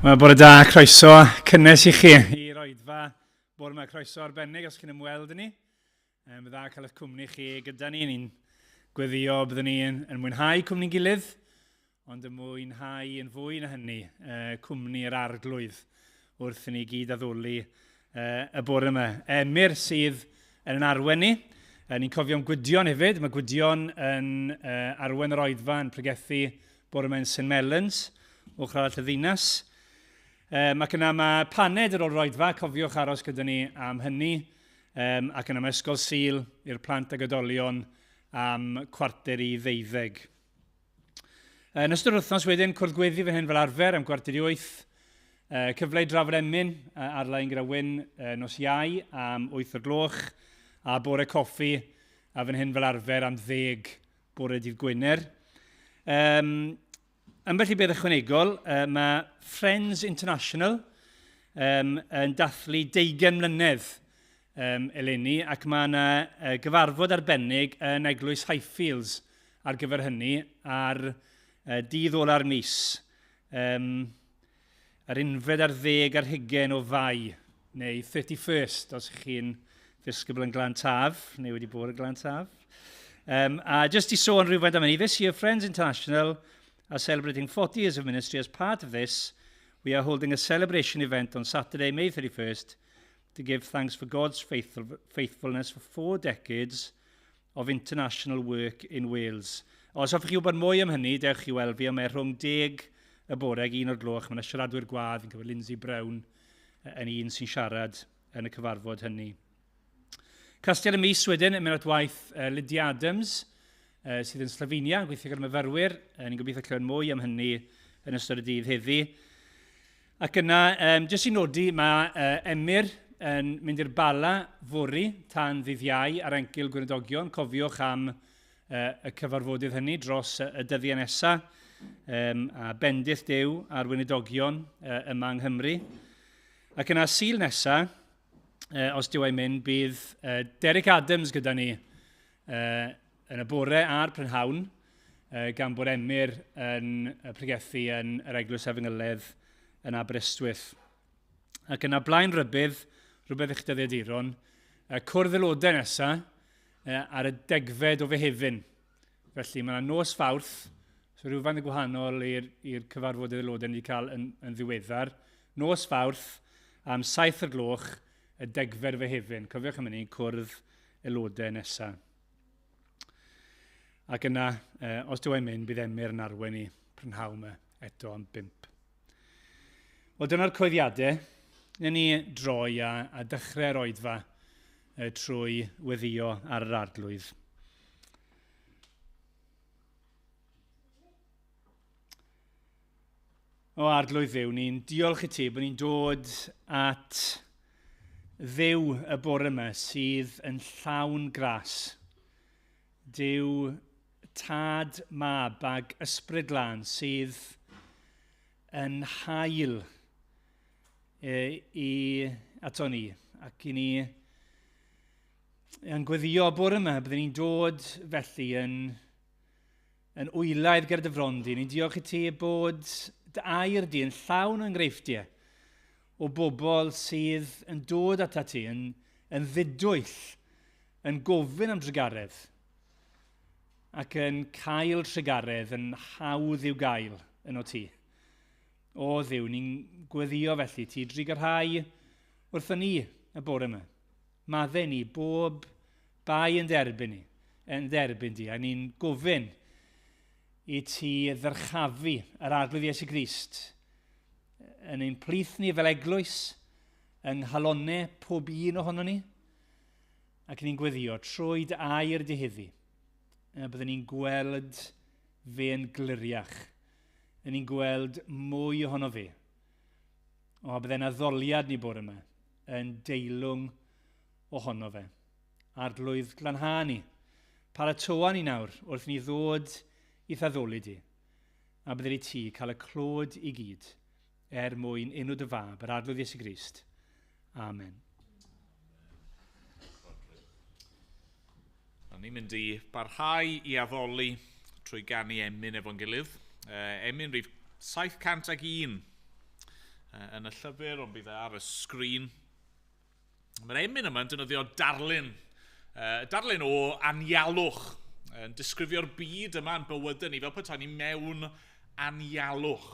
Wel, bore da, croeso cynnes i chi i'r oedfa. Bore yma, croeso arbennig os chi'n ymweld â ni. Um, dda cael eich cwmni chi gyda ni. Ni'n gweddio byddwn ni yn, yn mwynhau cwmni'n gilydd, ond yn mwynhau yn fwy na hynny uh, cwmni yr arglwydd wrth i ni gyd addoli uh, y bore yma. Emyr sydd yn yn arwen ni. Uh, ni'n cofio am Gwydion hefyd. Mae Gwydion yn uh, arwen yr oedfa yn pregethu bore yma yn St Mellons, ochr arall y ddinas. Um, ac yna mae paned ar ôl roedfa, cofiwch aros gyda ni am hynny. Um, ac yna mae Ysgol Sul i'r plant ag oedolion am 11:45. Yn ystod yr wythnos wedyn, cwrdd gweddi fan hyn fel arfer am 7:45. Cyfle i drafod emyn ar-lein gyda Wyn nos Iau am 8 o'r gloch, a bore coffi a fan hyn fel arfer am 10 bore dydd Gwener. Um, ambell i beth ychwanegol, mae Friends International um, yn dathlu 20 mlynedd um, eleni ac mae yna uh, gyfarfod arbennig yn Eglwys Highfields ar gyfer hynny ar uh, dydd ola'r mis, um, yr 21 o Fai, neu 31st os ych chi'n ddisgybl yn Glan Taf, neu wedi bod yn Glan Taf. Um, a just i sôn rhywfaint am hynny, this year Friends International are celebrating 40 years of ministry. As part of this, we are holding a celebration event on Saturday, May 31st, to give thanks for God's faithful, faithfulness for four decades of international work in Wales. Os hoffech chi wybod mwy am hynny, dewch i weld fi, ond mae rhwng 10 y bore ag 1 o'r gloch. Mae yna siaradwyr gwadd, fi'n cofio Lindsay Brown yn un sy'n siarad yn y cyfarfod hynny. Casgliad y mis wedyn yn mynd at waith Lydia Adams, sydd yn Slovenia, yn gweithio gyda myfyrwyr. Ni'n gobeithio clywed mwy am hynny yn ystod y dydd heddi. Ac yna, um, jyst i nodi, mae uh, Emyr yn mynd i'r Bala fory tan ddydd Iau ar encil Gweinidogion. Cofiwch am uh, y cyfarfodydd hynny dros y, y dyddiau nesaf um, a bendith Duw ar weinidogion uh, yma yng Nghymru. Ac yna Sul nesaf, uh, os dyw e'n mynd, bydd uh, Derek Adams gyda ni uh, yn y bore a'r prynhawn, uh, gan bod Emyr yn pregethu yn yr Eglwys Efengyledd yn Aberystwyth. Ac yna blaen rybydd, rhywbeth eich dyddiaduron, uh, cwrdd aelodau nesaf uh, ar y 10fed o Fehefin. Felly mae yna nos Fawrth, so rhywfaint yn gwahanol i'r cyfarfod aelodau ni wedi cael yn, yn ddiweddar. Nos Fawrth am 7 o'r gloch, y 10fed o Fehefin. Cofiwch am hynny, cwrdd aelodau nesaf. Ac yna, eh, os dyw e'n mynd, bydd Emyr yn arwain ni prynhawn yma eto am 5. Wel, dyna'r coeddiadau. Nyn ni droi a, a dechrau'r oedfa eh, trwy weddio ar yr arglwydd. O Arglwydd Dduw, ni'n diolch i ti bod ni'n dod at Dduw y bore yma sydd yn llawn gras. Duw Tad, Mab ag Ysbryd Glân sydd yn hael e, i ato ni ac i ni yn gweddio bore yma byddwn ni'n dod felly yn yn wylaidd ger dy fron di. Ni'n diolch i ti bod dy air di yn llawn o enghreifftiau o bobl sydd yn dod ata ti, yn, yn ddidwyll, yn gofyn am drugaredd ac yn cael trugaredd yn hawdd i'w gael yn o ti. O Dduw, ni'n gweddio felly ti drugarhau wrthon ni y bore yma. Maddau ni bob bai yn derbyn ni, yn derbyn di, a ni'n gofyn i ti ddyrchafu yr Arglwydd Iesu Grist yn ein plith ni fel eglwys, yng nghalonau pob un ohono ni, ac ni'n gweddio trwy dy air di heddi, y byddwn ni'n gweld fe'n gliriach, yn ni'n gweld mwy ohono fe. O, bydde'n addoliad ni bore yma yn deilwng ohono fe. Arglwydd glanha ni. Paratoa ni nawr wrth ni ddod i'th addoli di. A bydde i ti cael y clod i gyd er mwyn enw dy fab, yr Arglwydd Iesu Grist. Amen. A ni'n mynd i barhau i addoli trwy ganu emyn efo'n gilydd. Uh, emyn rhif 701. yn y llyfr, ond bydd e ar y sgrin. Mae'r emyn yma yn defnyddio darlun. Darlun o anialwch, yn disgrifio'r byd yma yn bywydau ni fel petai ni mewn anialwch.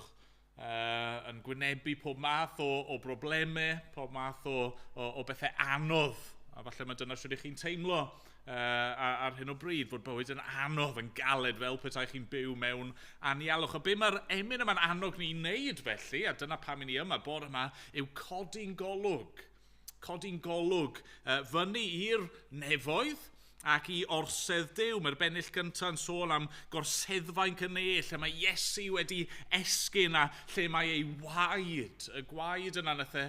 Yn gwynebu pob math o broblemau, pob math o bethau anodd. A falle mae dyna sut ych chi'n teimlo ar hyn o bryd, fod bywyd yn anodd, yn galed, fel petai chi'n byw mewn anialwch. A be mae'r emyn yma'n annog ni i wneud felly, a dyna pam i ni yma bore yma, yw codi'n golwg. Codi'n golwg fyny i'r nefoedd ac i orsedd Duw. Mae'r bennill gyntaf yn sôn am gorseddfainc y ne, lle mae Iesu wedi esgyn a lle mae ei waed. Y gwaed yna nath e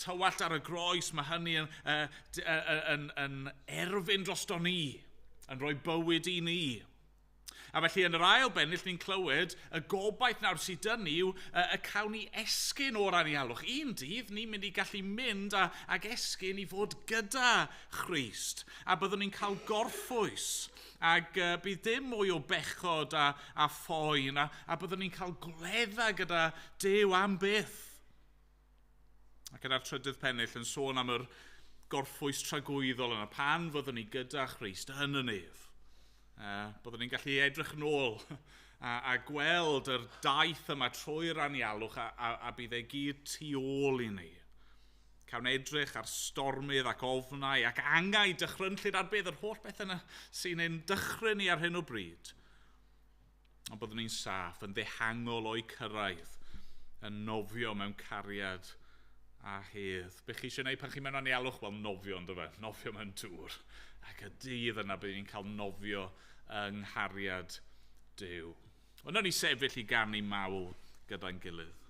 tywallt ar y groes, mae hynny yn erfyn drosto ni, yn rhoi bywyd i ni. A felly yn yr ail bennill ni'n clywed y gobaith nawr sydd dyn ni yw y cawn ni esgyn o'r anialwch. Un dydd ni'n mynd i gallu mynd ag esgyn i fod gyda Christ. A byddwn ni'n cael gorffwys. Ac bydd dim mwy o bechod a phoen. A byddwn ni'n cael gwledda gyda Duw am byth. Ac yna'r trydydd pennill yn sôn am yr gorffwys tragwyddol yna. Pan fyddwn ni gyda Christ yn y nef. Byddwn ni'n gallu edrych nôl a gweld yr daith yma trwy'r anialwch a bydd e gyd tu ôl i ni. Cawn edrych ar stormydd ac ofnau ac angau dychrynllyd ar bydd yr holl beth yna sy'n ein dychryn ni ar hyn o bryd. Ond byddwn ni'n saff, yn ddehangol o'i cyrraedd, yn nofio mewn cariad a hedd. Be chi eisiau gwneud pan chi mewn anialwch? Wel, nofio, ynddo fe? Nofio mewn dŵr. Ac y dydd yna byddwn ni'n cael nofio yng nghariad Duw. Ond nawn ni sefyll i ganu mawl gyda'n gilydd.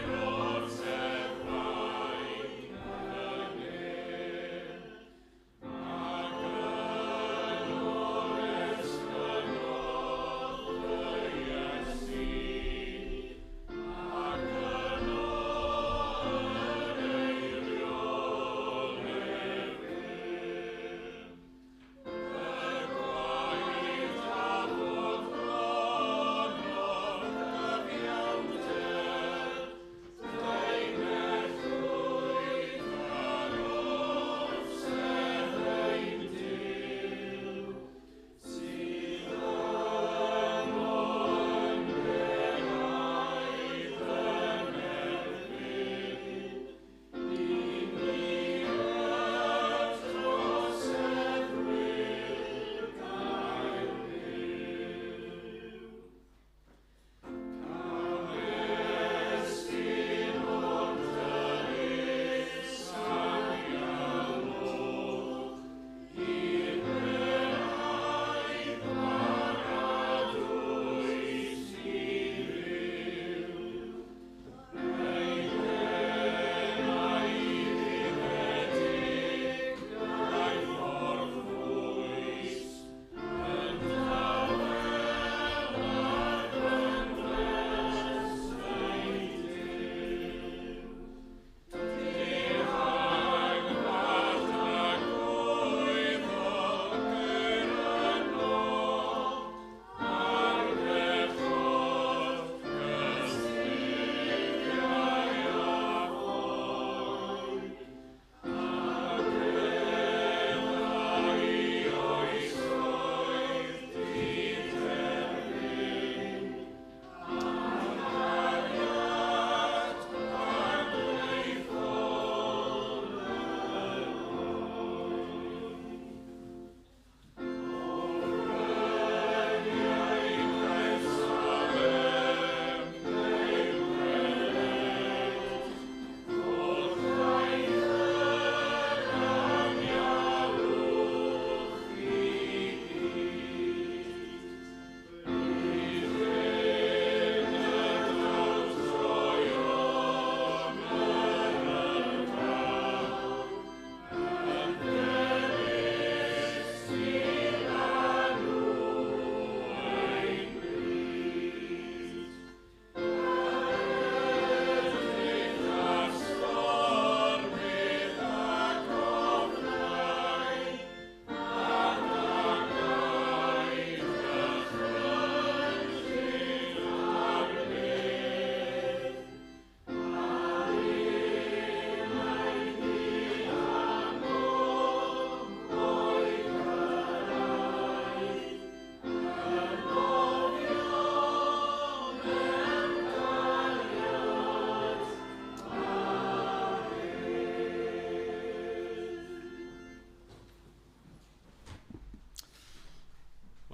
Oh,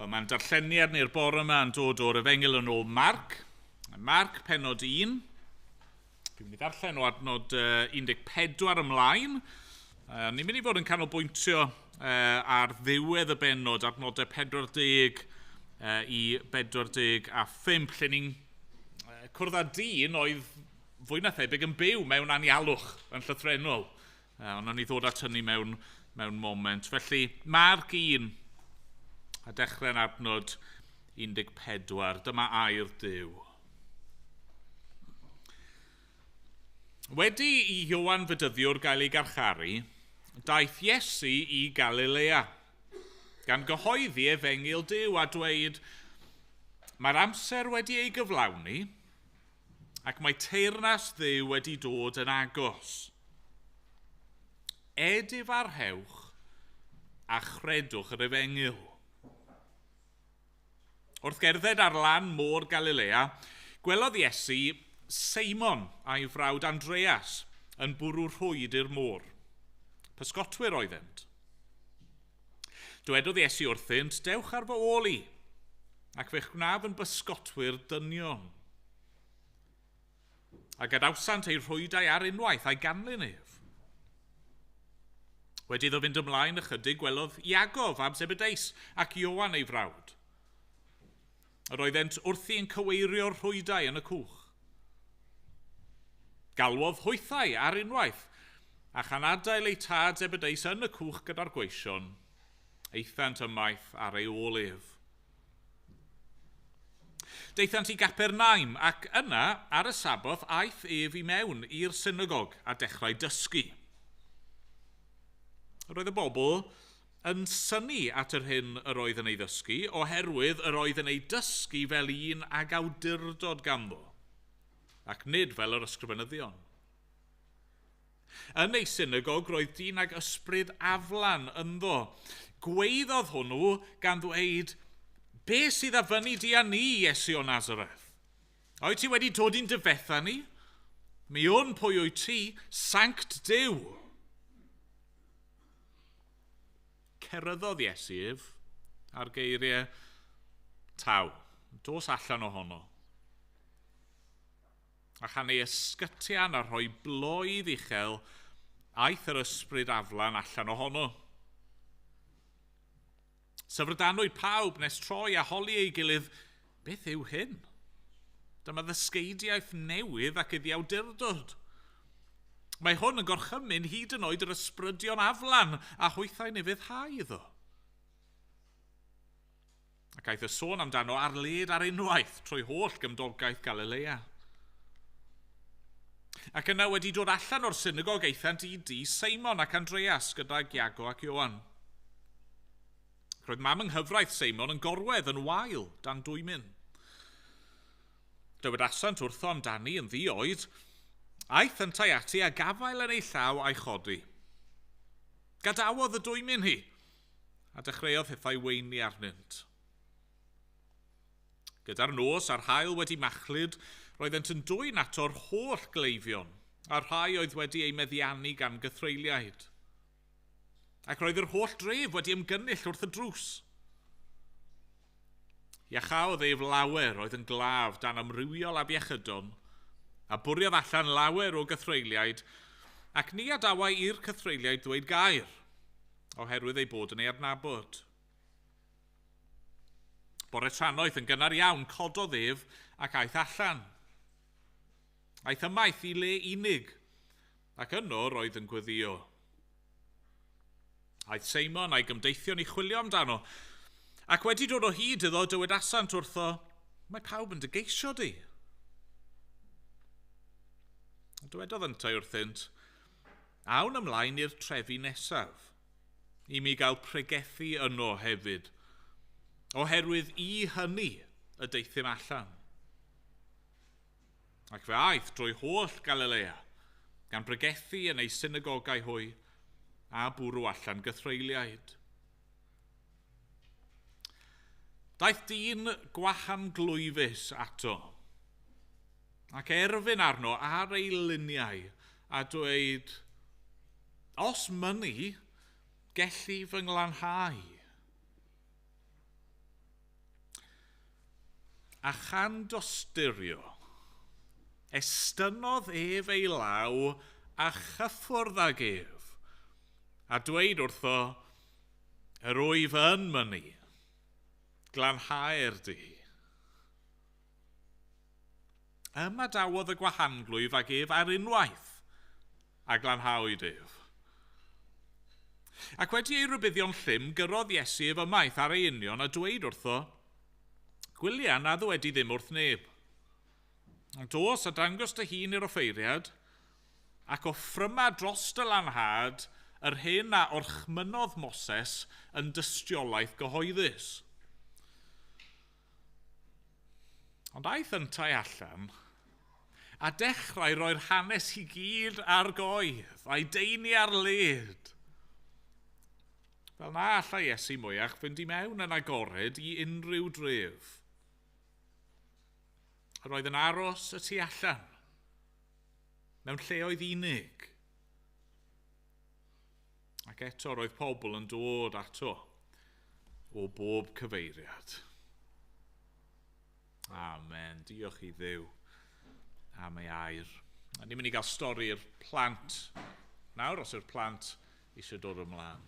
Wel, mae'n darlleniad ni'r bore yma yn dod o'r Efengyl yn ôl Marc. Marc penod 1. Dwi'n mynd i ddarllen o adnod 14 ymlaen. Ni'n mynd i fod yn canolbwyntio ar ddiwedd y bennod, adnodau 40 i 45, lle ni'n cwrdd â dyn oedd fwy na thebyg yn byw mewn anialwch yn llythrennol. Ond nawn ni ddod at hynny mewn moment. Felly, Marc 1, a dechrau'n adnod 14. Dyma air Duw. Wedi i Ioan Fedyddiwr gael ei garcharu, daeth Iesu i Galilea, gan gyhoeddi efengyl Duw a dweud, mae'r amser wedi ei gyflawni ac mae teyrnas Dduw wedi dod yn agos. Edifarhewch a chredwch yr efengyl. Wrth gerdded ar lan môr Galilea, gwelodd Iesu Seimon a'i frawd Andreas yn bwrw rhwyd i'r môr. Pysgotwyr oeddent. Dywedodd Iesu wrthynt, dewch ar fy ôl i, ac fe'ch gwnaf yn bysgotwyr dynion. A gadawsant eu rhwydau ar unwaith a'i ganlyn ef. Wedi iddo fynd ymlaen ychydig, gwelodd Iagof ab Zebedeus ac Ioan ei frawd. Yr oeddent wrthi yn cyweirio'r rhwydau yn y cwch. Galwodd hwythau ar unwaith, a chan adael eu tad Zebedeus yn y cwch gyda'r gweision, aethant ymaith ar ei ôl ef. Daethant i Gapernaum, ac yna, ar y Saboth, aeth ef i mewn i'r synagog a dechrau dysgu. Roedd y bobl yn synnu at yr hyn yr oedd yn ei ddysgu, oherwydd yr oedd yn ei dysgu fel un ag awdurdod ganddo, ac nid fel yr ysgrifenyddion. Yn ei synagog roedd dyn ag ysbryd aflan ynddo. Gweiddodd hwnnw gan ddweud, be sydd â fyny di â ni, Iesu o Nazareth? Oed ti wedi dod i'n dyfetha ni? Mi wn pwy wyt ti, Sanct Duw. Ceryddodd Iesu ef a'r geiriau, taw, dos allan ohono. A chan ei ysgytian a rhoi bloedd uchel, aeth yr ysbryd aflan allan ohono. Syfrdanwyd pawb nes troi a holi ei gilydd, beth yw hyn? Dyma ddysgeidiaeth newydd ac iddi awdurdod. Mae hwn yn gorchymyn hyd yn oed yr ysbrydion aflan a hwythau'n ufuddhau iddo. Ac aeth y sôn amdano ar led ar unwaith trwy holl gymdogaeth Galilea. Ac yna wedi dod allan o'r synagog aethant i dŷ Seimon ac Andreas gydag Iago ac Ioan. Roedd mam yng nghyfraith Seimon yn gorwedd yn wael dan dwymyn. Dywedasant wrtho amdani yn ddioed, aeth yntau ati a gafael yn ei llaw a'i chodi. Gadawodd y dwymyn hi, a dechreuodd hithau weini arnynt. Gyda'r nos a'r haul wedi machlud, roeddent yn dwyn ato'r holl gleifion, a'r rhai oedd wedi eu meddiannu gan gythreuliaid. Ac roedd yr holl dref wedi ymgynnull wrth y drws. Iachaodd ef lawer oedd yn glaf dan amrywiol afiechydon, a bwriodd allan lawer o gythreuliaid, ac ni adawai i'r cythreuliaid ddweud gair, oherwydd ei bod yn ei adnabod. Bore trannoeth yn gynnar iawn, cododd ef ac aeth allan. Aeth ymaith i le unig, ac yno roedd yn gweddio. Aeth Seimon a'i gymdeithion i chwilio amdano, ac wedi dod o hyd iddo, dywedasant wrtho, mae pawb yn dy geisio di. Dywedodd yntau wrthynt, awn ymlaen i'r trefi nesaf, i mi gael pregethu yno hefyd, oherwydd i hynny y deuthum allan. Ac fe aeth drwy holl Galilea, gan bregethu yn ei synagogau hwy, a bwrw allan gythreuliaid. Daeth dyn gwahanglwyfus ato, ac erfyn arno ar ei luniau a dweud, os mynni, gelli fy nglanhau. A chan dosturio, estynnodd ef ei law a chyffwrdd ag ef, a dweud wrtho, yr wyf yn mynnu, glanhau'r di. Ymadawodd y gwahanglwyf ag ef ar unwaith, a glanhawyd ef. Ac wedi ei rybuddio'n llym, gyrrodd Iesu ef ymaith ar ei union a dweud wrtho, Gwylia na ddywedi ddim wrth neb. Ond dos a dangos dy hun i'r offeiriad, ac offryma dros dy lanhad yr hyn a orchmynnodd Moses yn dystiolaeth gyhoeddus. Ond aeth yntau allan a dechrau roi'r hanes i gyd ar goedd, a'i deini ar led. Fel na allai Iesu mwyach fynd i mewn yn agored i unrhyw dref. Yr oedd yn aros y tu allan, mewn lleoedd unig. Ac eto roedd pobl yn dod ato o bob cyfeiriad. Amen. Diolch i Dduw am ei air. A ni'n mynd i gael stori'r plant nawr, os yw'r plant eisiau dod ymlaen.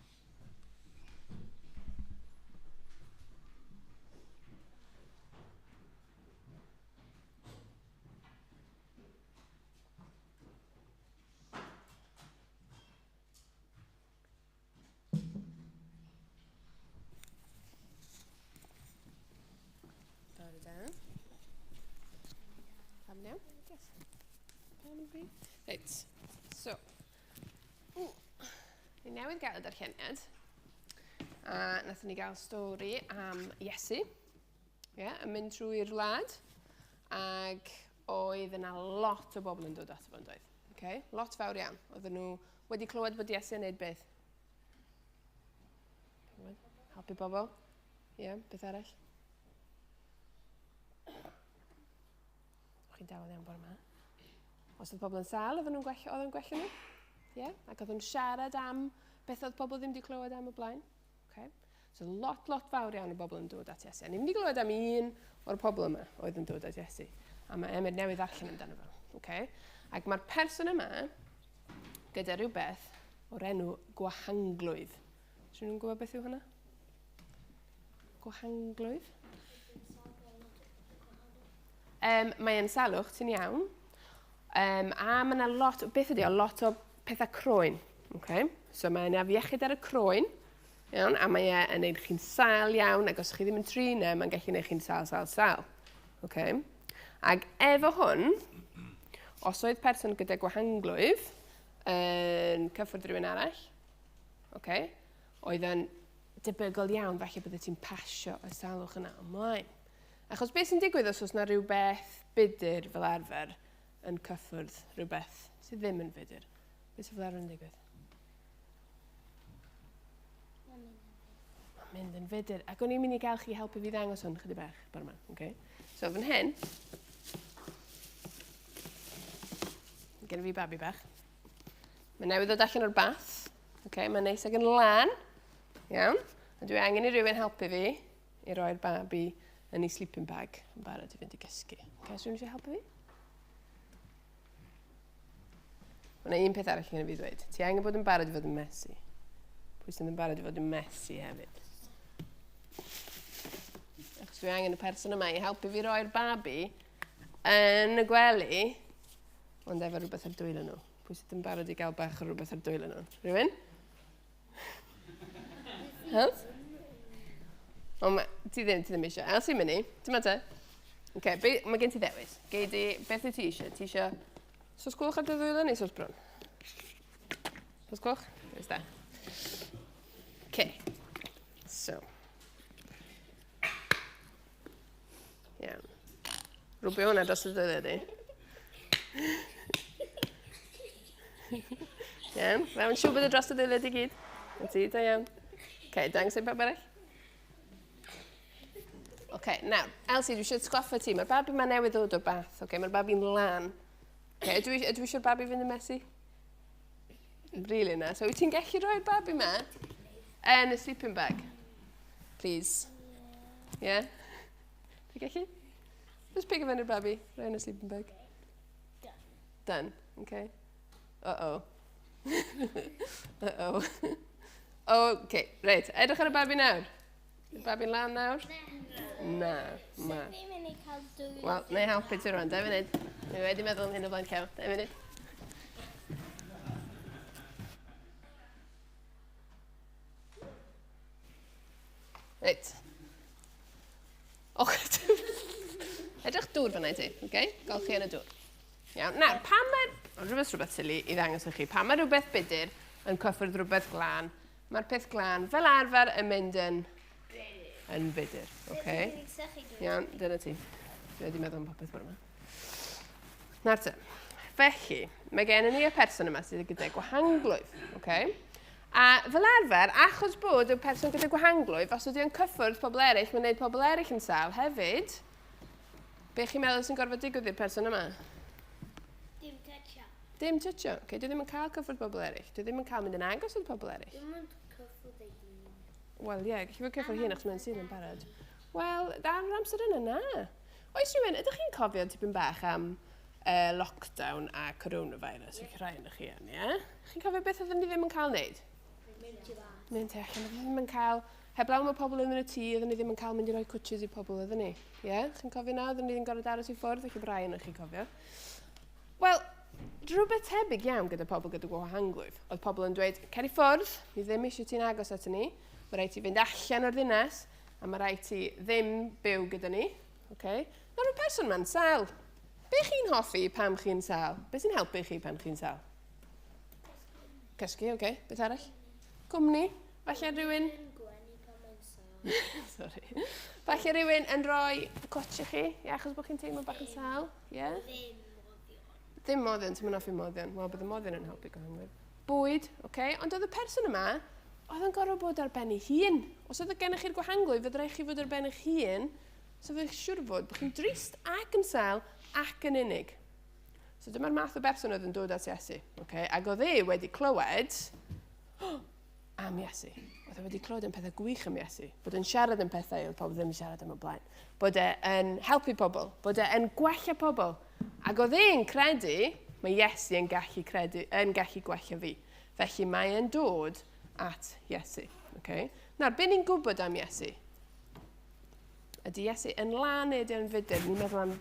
Bore da. Pam iawn? Yes. Pam yn bryd? Reit, so, ww, ni newydd gael y darlleniad, a nathon ni gael stori am Iesu, yeah, yn mynd trwy'r wlad, ac oedd yna lot o bobl yn dod ato fo, yn doedd? Okay? Lot fawr iawn. Oedden nhw wedi clywed bod Iesu yn neud beth? Helpu bobl? Ie, yeah, beth arall? O'ch chi'n dawel iawn bore yma. Os oedd pobl yn sâl, oedden nhw'n gwella, oedd yn gwella nhw? Ie, yeah? Ac oedd nhw'n siarad am beth oedd pobl ddim wedi clywed am y blaen. Okay. So lot, lot fawr iawn o bobl yn dod at Iesu. A ni'n mynd i glywed am un o'r pobl yma oedd yn dod at Iesu. A mae Emyr newydd ddarllen amdano fo. Okay. Ac mae'r person yma gyda rhywbeth o'r enw gwahanglwydd. Ydyn nhw'n gwybod beth yw hwnna? Gwahanglwydd? Mae e'n salwch, ti'n iawn. A mae yna lot, beth ydy o, lot o pethau croen. Okay? So mae yna afiechyd ar y croen, iawn, a mae e yn neud chi'n sâl iawn, ac os chi ddim yn trin e, mae'n gallu neud chi'n sâl, sâl, sâl. Okay? Ac efo hwn, os oedd person gyda gwahanglwydd yn cyffwrdd rhywun arall, okay, oedd yn debygol iawn falle bydde ti'n pasio y salwch yna ymlaen. Achos beth sy'n digwydd os oes yna rhywbeth budr fel arfer yn cyffwrdd rhywbeth sydd ddim yn fudr? Beth sydd fel arfer yn digwydd? Mae'n mynd yn fudr. Ac o'n i'n mynd i gael chi helpu fi ddangos hwn chydig bach bore yma. Okay? So fan hyn, gen i fi babi bach. Mae newydd ddod allan o'r bath. Okay, mae'n neis ac yn lân. Iawn. A dwi angen i rywun helpu fi i roi'r babi yn ei sleeping bag yn barod i fynd i gysgu. Okay, so rhywun eisiau helpu fi? Mae yna un peth arall gen i fi ddweud. Ti angen bod yn barod i fod yn messy. Pwy sydd yn barod i fod yn messy hefyd? Achos dwi angen y person yma i helpu fi roi'r babi yn y gwely, ond efo rhywbeth ar dwylo nhw. Pwy sydd yn barod i gael bach o rhywbeth ar dwylo nhw? Rhywun? Hans? O, ma, ti ddim, ti ddim eisiau. Elsie mynd i. Ti'n te? Okay, be, mae gen ti ddewis. Gei di, beth wyt ti eisiau? Ti eisiau sos coch ar dy ddwylo neu sos brwn? Sos coch? Dewis da. Okay. So. Iawn. Rwbio hwnna dros y dwylo di. Iawn. Mae'n siŵr bod y dros y dwylo di gyd. Yn ti, da iawn. OK, dangos i pawb arall. OK, nawr, Elsie, dwi eisiau atgoffa ti. Mae'r babi yma newydd ddod o'r bath. OK, mae'r babi'n lan. OK, ydw i, ydw i eisiau'r babi fynd yn messy? Really na. So, wyt ti'n gallu rhoi'r babi yma yn y sleeping bag? Please. Yeah? Ti'n gallu? Just pigo fyny'r babi, rhoi yn y sleeping bag. Done. Done, okay. Uh-oh. Uh-oh. Okay, reit, edrych ar y babi nawr. Yw'r babi'n lan nawr? Na, na. Fi'n mynd i cael dwy. Wel, na i helpu ti rwan, 2 munud. Dwi wedi meddwl am hyn o blaen llaw. 2 munud. Reit. Och, edrych dŵr fyna i ti, oce? Okay? Golchi yn y dŵr. Iawn, nawr, pan mae... Rhywbeth silly i ddangos i chi. Pan mae rhywbeth budur yn cyffwrdd rhywbeth glân, mae'r peth glân fel arfer yn mynd yn fudur, oce? Iawn, dyna ti. Dwi wedi meddwl am popeth bore yma. Nawr te, felly, mae gen i ni y person yma sydd gyda gwahanglwyf, oce? A fel arfer, achos bod y person gyda gwahanglwyf, os ydy o'n cyffwrdd pobl eraill, mae'n gwneud pobl eraill yn sâl hefyd. Be chi'n meddwl sy'n gorfod digwydd i'r person yma? Dim toucho. Dim toucho. Okay, dwi ddim yn cael cyffwrdd pobl eraill. Dwi ddim yn cael mynd yn agos at pobl eraill. Dim ond cyffwrdd ei hun. Wel, ie, yeah, gallu fod cyffwrdd hun achos mae'n sydd yn barod. Wel, ar yr amser yna, na. Oes rhywun, ydych chi'n cofio tipyn bach am lockdown a coronavirus? Ych rhai yn chi yn, ie? Chi'n cofio beth oedden ni ddim yn cael wneud? Mynd i fas. Mynd i allan, oedden ni ddim yn cael, heblaw mae pobl yn y tŷ, oedden ni ddim yn cael mynd i roi cwtches i pobl, oedden ni. Ie? Chi'n cofio na? Oedden ni ddim gorfod aros i ffwrdd, felly rhai yn chi'n cofio. Wel, rhywbeth tebyg iawn gyda pobl gyda gwahanglwyf. Oedd pobl yn dweud, cer i ffwrdd, ni ddim eisiau ti'n agos at ni, mae rhaid ti fynd allan o'r ddinas, a mae rhaid ti ddim byw gyda ni. Okay? Nawr, y person ma'n sâl. Be chi'n hoffi pam chi'n sâl? Be sy'n helpu chi pan chi'n sâl? Cysgu, oce. Okay. Beth arall? Cwmni. Falle rhywun... Sorry. Falle rhywun yn rhoi cwtsh i chi, ie, achos bod chi'n teimlo bach yn sâl. Ie? Ddim moddion. Ddim moddion, ti'n mynd hoffi moddion. Wel, bydd y moddion yn helpu gwahanglwyf. Bwyd, oce. Okay. Ond oedd y person yma, oedd yn gorfod bod ar ben ei hun. Os oedd gennych chi'r gwahanglwyf, fydd rhaid chi fod ar ben eich hun, so fydd siŵr fod bod chi'n drist ac yn sâl ac yn unig. So dyma'r math o berson oedd yn dod at Iesu. Okay? Ac oedd e wedi clywed am Iesu. Oedd e wedi clywed am pethau gwych am Iesu. Bod e'n siarad am pethau oedd pobl ddim yn siarad am o blaen. Bod e'n helpu pobl. Bod e'n gwella pobl. Ac oedd e'n credu, mae Iesu yn gallu, credu, yn gallu gwella fi. Felly mae e'n dod at Iesu. Okay? Nawr, be ni'n gwybod am Iesu? Ydy Iesu yn lân neu ydy o'n fudur? Ni'n meddwl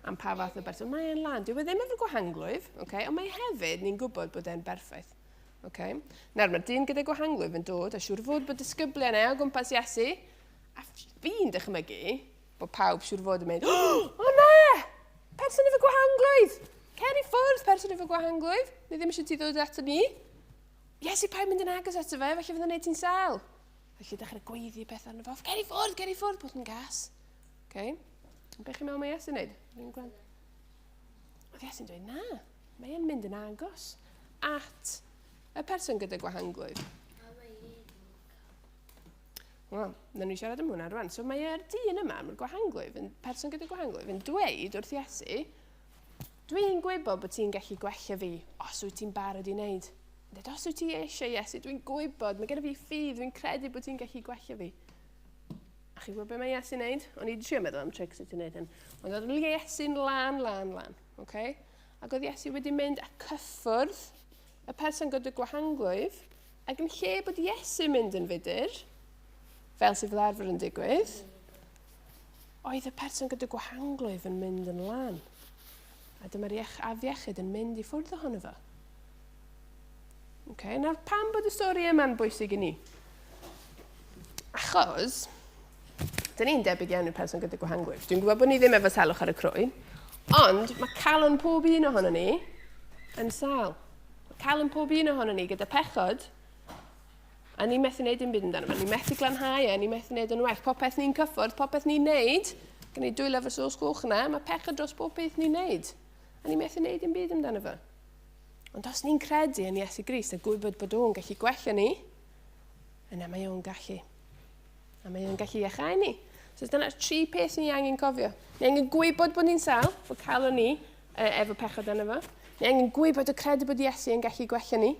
am pa fath o berson. Mae e'n lân. Dyw e ddim efo gwahanglwyf, okay? Ond mae hefyd, ni'n gwybod bod e'n berffaith. Okay? Nawr, mae'r dyn gyda gwahanglwyf yn dod, a siŵr fod bod disgyblion e o gwmpas Iesu, a fi'n dychmygu bod pawb siŵr fod yn mynd, o na! Person efo gwahanglwyf! Cer i ffwrdd, person efo gwahanglwyf! Ni ddim eisiau ti ddod ato ni. Iesu, paid mynd yn agos ato fe, felly fydd o'n neud ti'n sâl. Felly dechrau gweiddi pethau arno fo. Cer i ffwrdd, bod yn gas. Okay. Be chi'n meddwl mae Iesu'n neud? Oedd Iesu'n dweud, na, mae e'n mynd yn agos at y person gyda gwahanglwyf. Wel, nawn ni siarad am hwnna rwan. So mae'r dyn yma, mae'r gwahanglwyf, yn person gyda gwahanglwyf, yn dweud wrth Iesu, dwi'n gwybod bod ti'n gallu gwella fi os wyt ti'n barod i wneud. Dweud, os wyt ti eisiau Iesu, dwi'n gwybod, mae gen i fi ffydd, dwi'n credu bod ti'n gallu gwella fi. A chi'n gwybod beth mae Iesu'n wneud? O'n i wedi trio meddwl am trick sut i wneud hyn. Ond oedd Iesu'n lan, lan, lan. Okay? Ac oedd Iesu wedi mynd a cyffwrdd y person gyda gwahanglwyf, ac yn lle bod Iesu'n mynd yn fudur, fel sydd fel arfer yn digwydd, oedd y person gyda gwahanglwyf yn mynd yn lan. A dyma'r afiechyd yn mynd i ffwrdd ohono fo. Okay, nawr pam bod y stori yma'n bwysig i ni? Achos, dyn ni'n debyg iawn i'r person gyda gwahanglwyf. Dwi'n gwybod bod ni ddim efo salwch ar y croen, ond mae calon pob un ohono ni yn sâl. Mae calon pob un ohono ni gyda pechod, a ni'n methu wneud dim byd amdano fe. Ni'n methu glanhau e, ni'n methu wneud yn well. Popeth ni'n cyffwrdd, popeth ni'n neud, gen i dwylo efo sos coch yna, mae pechod dros bob peth ni'n neud. A ni'n methu wneud dim byd amdano fe. Ond os ni'n credu yn Iesu Grist a gwybod bod o'n gallu gwella ni, yna mae o'n gallu. A mae o'n gallu iachau ni. So dyna'r tri peth ni angen cofio. Ni angen gwybod bod ni'n sâl, bod calon ni efo pechod arno fo. Ni angen gwybod o credu bod Iesu yn gallu gwella ni.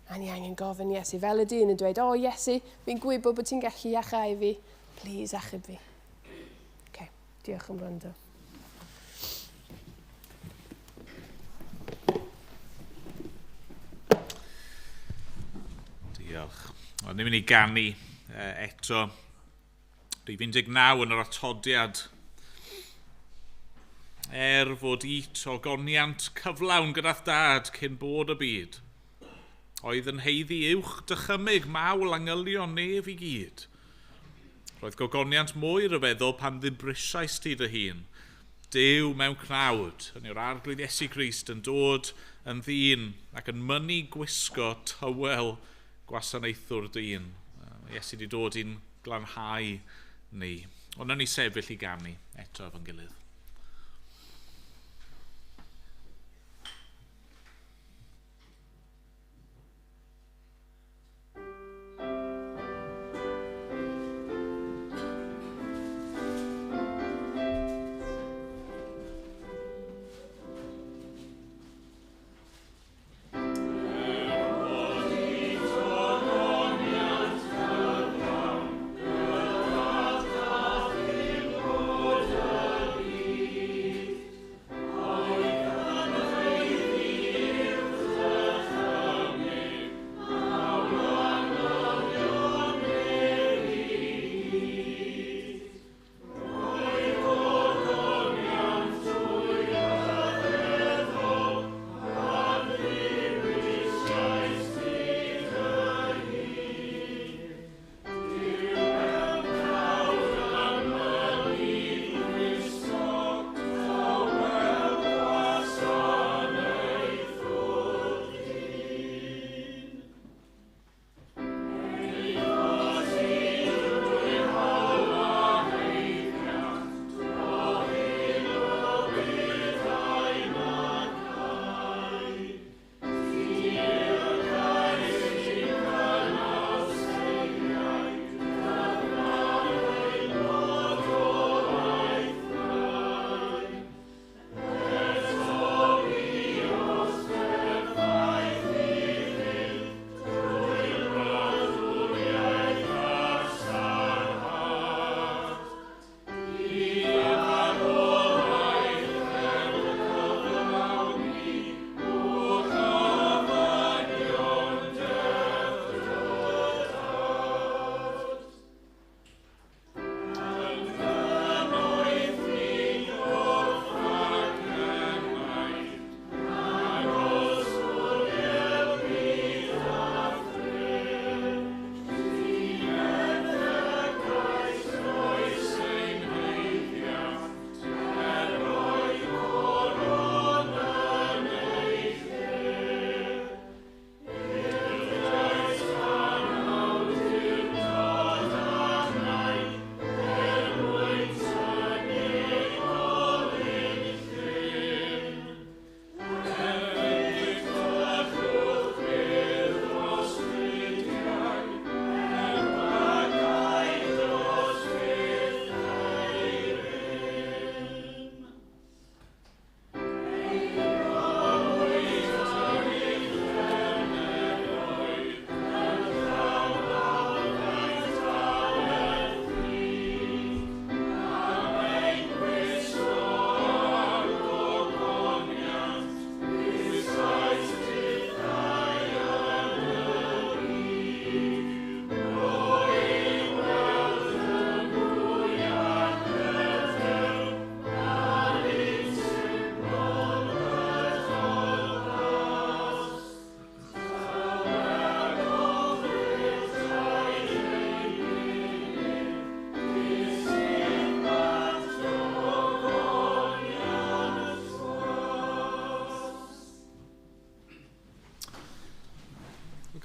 A ni angen gofyn Iesu fel y dyn yn dweud, o Iesu, fi'n gwybod bod ti'n gallu iachau fi. Please achub fi. Okay, diolch am wrando. Diolch. Wel, ni'n mynd i ganu eto. Rhif 19 yn yr atodiad. Er fod it o goniant cyflawn gyda'th dad cyn bod y byd, oedd yn heiddi uwch dychymyg mawl angylion nef i gyd. Roedd gogoniant mwy ryfeddol pan ddibrisais ti dy hun. Duw mewn cnawd, yn yw'r Arglwydd Iesu Grist yn dod yn ddyn ac yn mynnu gwisgo tywel gwasanaethwr dyn. Mae Iesu wedi dod i'n glanhau ni. Ond nawn ni sefyll i ganu eto efo'n gilydd.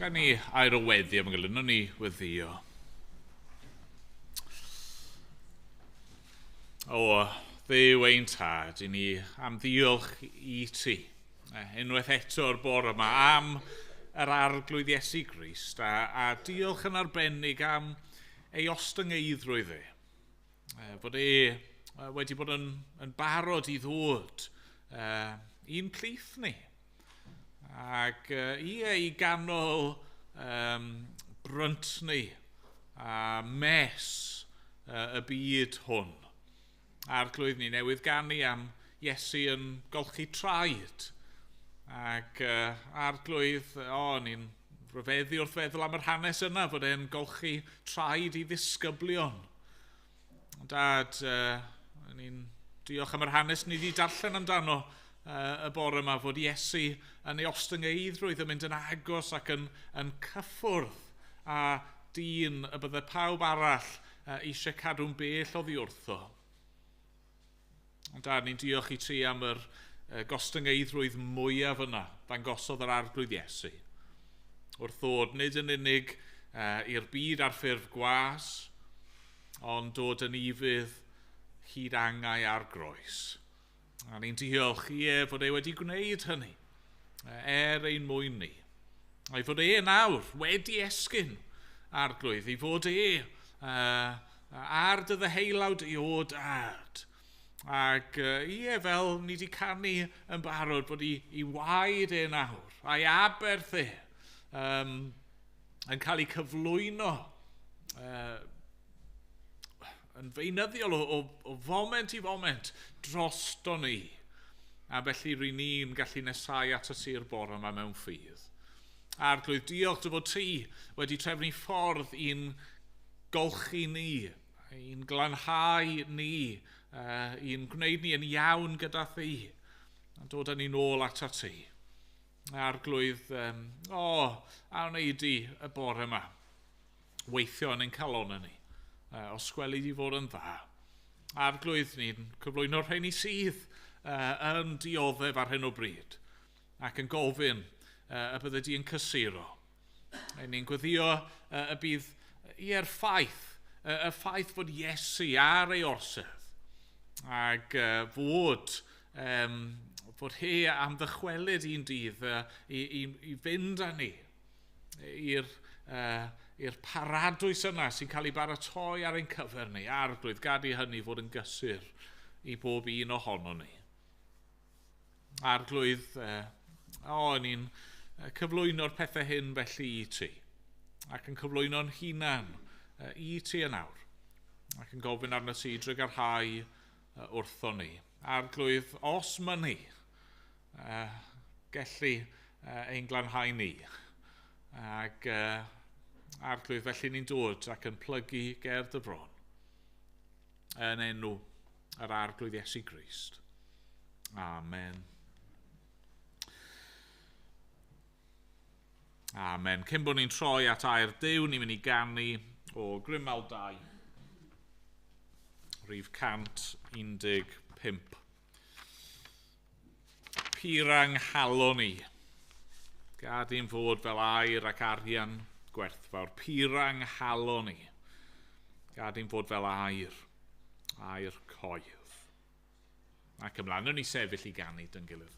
Gawn ni air o weddi am y gilydd, nawn ni weddio. O, Dduw ein tad, i ni am ddiolch i ti. Unwaith eto'r bore yma am yr Arglwydd Iesu Grist a diolch yn arbennig am ei ostyngeiddrwydd e. Fod e wedi bod yn barod i ddod i'n plith ni. Ac ie, i ganol bryntni a mes y byd hwn. Arglwydd, ni newydd ganu am Iesu yn golchi traed. Ac Arglwydd, ni'n Rhyfeddu wrth feddwl am yr hanes yna, fod e'n golchi traed i ddisgyblion. Dad, ni'n diolch am yr hanes ni wedi darllen amdano y bore yma, fod Iesu yn ei ostyngeiddrwydd yn mynd yn agos ac yn cyffwrdd a dyn y bydde pawb arall eisiau cadw'n bell oddi wrtho. Ond Dad, ni'n diolch i ti am yr gostyngeiddrwydd mwyaf yna ddangosodd yr Arglwydd Iesu. Wrth ddod nid yn unig i'r byd ar ffurf gwas, ond dod yn ufudd hyd angau ar groes. A ni'n diolch i e fod e wedi gwneud hynny, er ein mwyn ni. A'i fod e nawr wedi esgyn, Arglwydd, i fod e ar dy ddeheulaw di o Dad. Ac ie, fel ni wedi canu yn barod, bod i waed e nawr, a'i aberth e, yn cael ei cyflwyno yn feunyddiol o foment i foment drosto ni. A felly ry'n ni'n gallu nesau at y sir bore yma mewn ffydd. Arglwydd, diolch dy fod ti wedi trefnu ffordd i'n golchi ni, i'n glanhau ni, i'n gwneud ni yn iawn gyda thi, a dod â ni nôl atat ti. Arglwydd, a wnei di y bore yma weithio yn ein calonnau ni, os gweli di fod yn dda. Arglwydd, ni'n cyflwyno'r rheini sydd yn dioddef ar hyn o bryd, ac yn gofyn y bydde di yn cysuro. Ni'n gweddio y bydd ie'r ffaith, y ffaith fod Iesu ar ei orsedd, ac fod he am ddychwelyd un dydd i fynd â ni i'r paradwys yna sy'n cael ei baratoi ar ein cyfer ni. Arglwydd, gad i hynny fod yn gysur i bob un ohono ni. Arglwydd, ni'n cyflwyno'r pethau hyn felly i ti, ac yn cyflwyno'n hunan i ti yn awr, ac yn gofyn arno ti drugarhau wrtho ni. Arglwydd, os mynni, gellu ein glanhau ni. Ac Arglwydd, felly ni'n dod ac yn plygu ger dy fron yn enw yr Arglwydd Iesu Grist. Amen. Amen. Cyn bod ni'n troi at air Duw, ni'n mynd i ganu o Grymawl 2, rhif 115. Purang halon i. Gad i'n fod fel aur ac arian gwerthfawr. Purang halon i. Gad i'n fod fel aur, aur coedd. Ac ymlaen, wnawn ni sefyll i ganu dyn gilydd.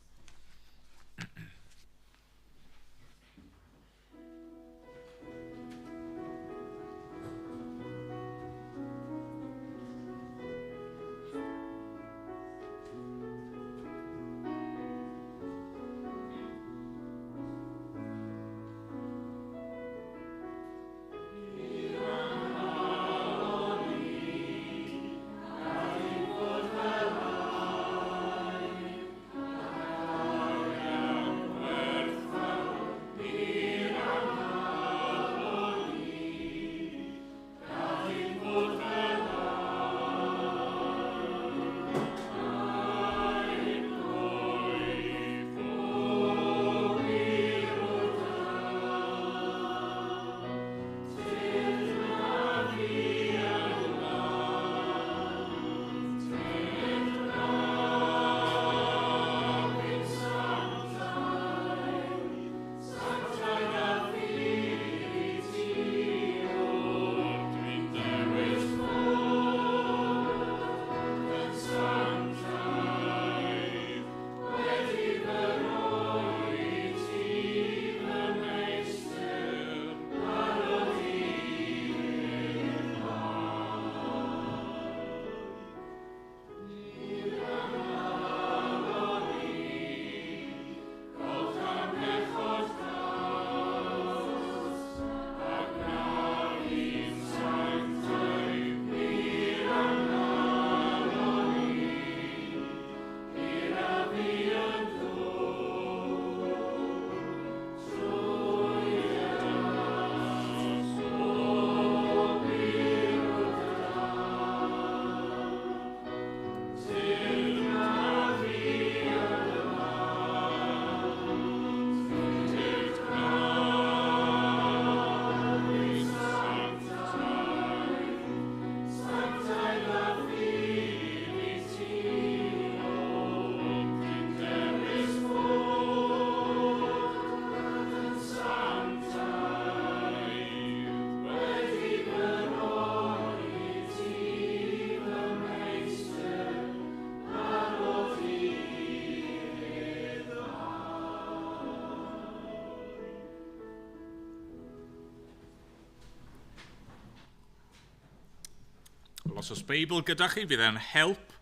Os oes Beibl gyda chi, fydd e'n help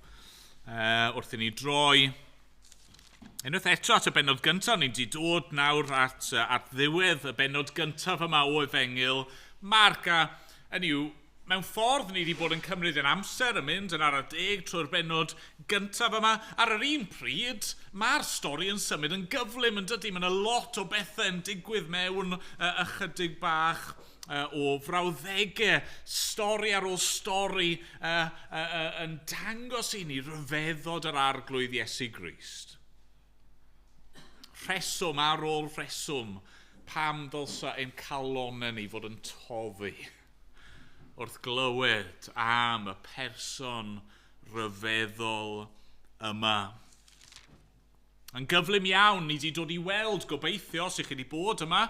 wrth i ni droi. Unwaith eto at y bennod gyntaf, ni'n di dod nawr at ddiwedd y bennod gyntaf yma o Efengyl Marc, a hynny yw, mewn ffordd ni wedi bod yn cymryd yn amser yn mynd yn ara deg trwy'r bennod gyntaf yma. Ar yr un pryd, mae'r stori yn symud yn gyflym yn dydy. Mae yna lot o bethau yn digwydd mewn ychydig bach o frawddegau, stori ar ôl stori yn dangos i ni ryfeddod yr Arglwydd Iesu Grist. Rheswm ar ôl rheswm pam ddylsa ein calonau ni fod yn toddi wrth glywed am y person rhyfeddol yma. Yn gyflym iawn, ni wedi dod i weld, gobeithio, os ych chi wedi bod yma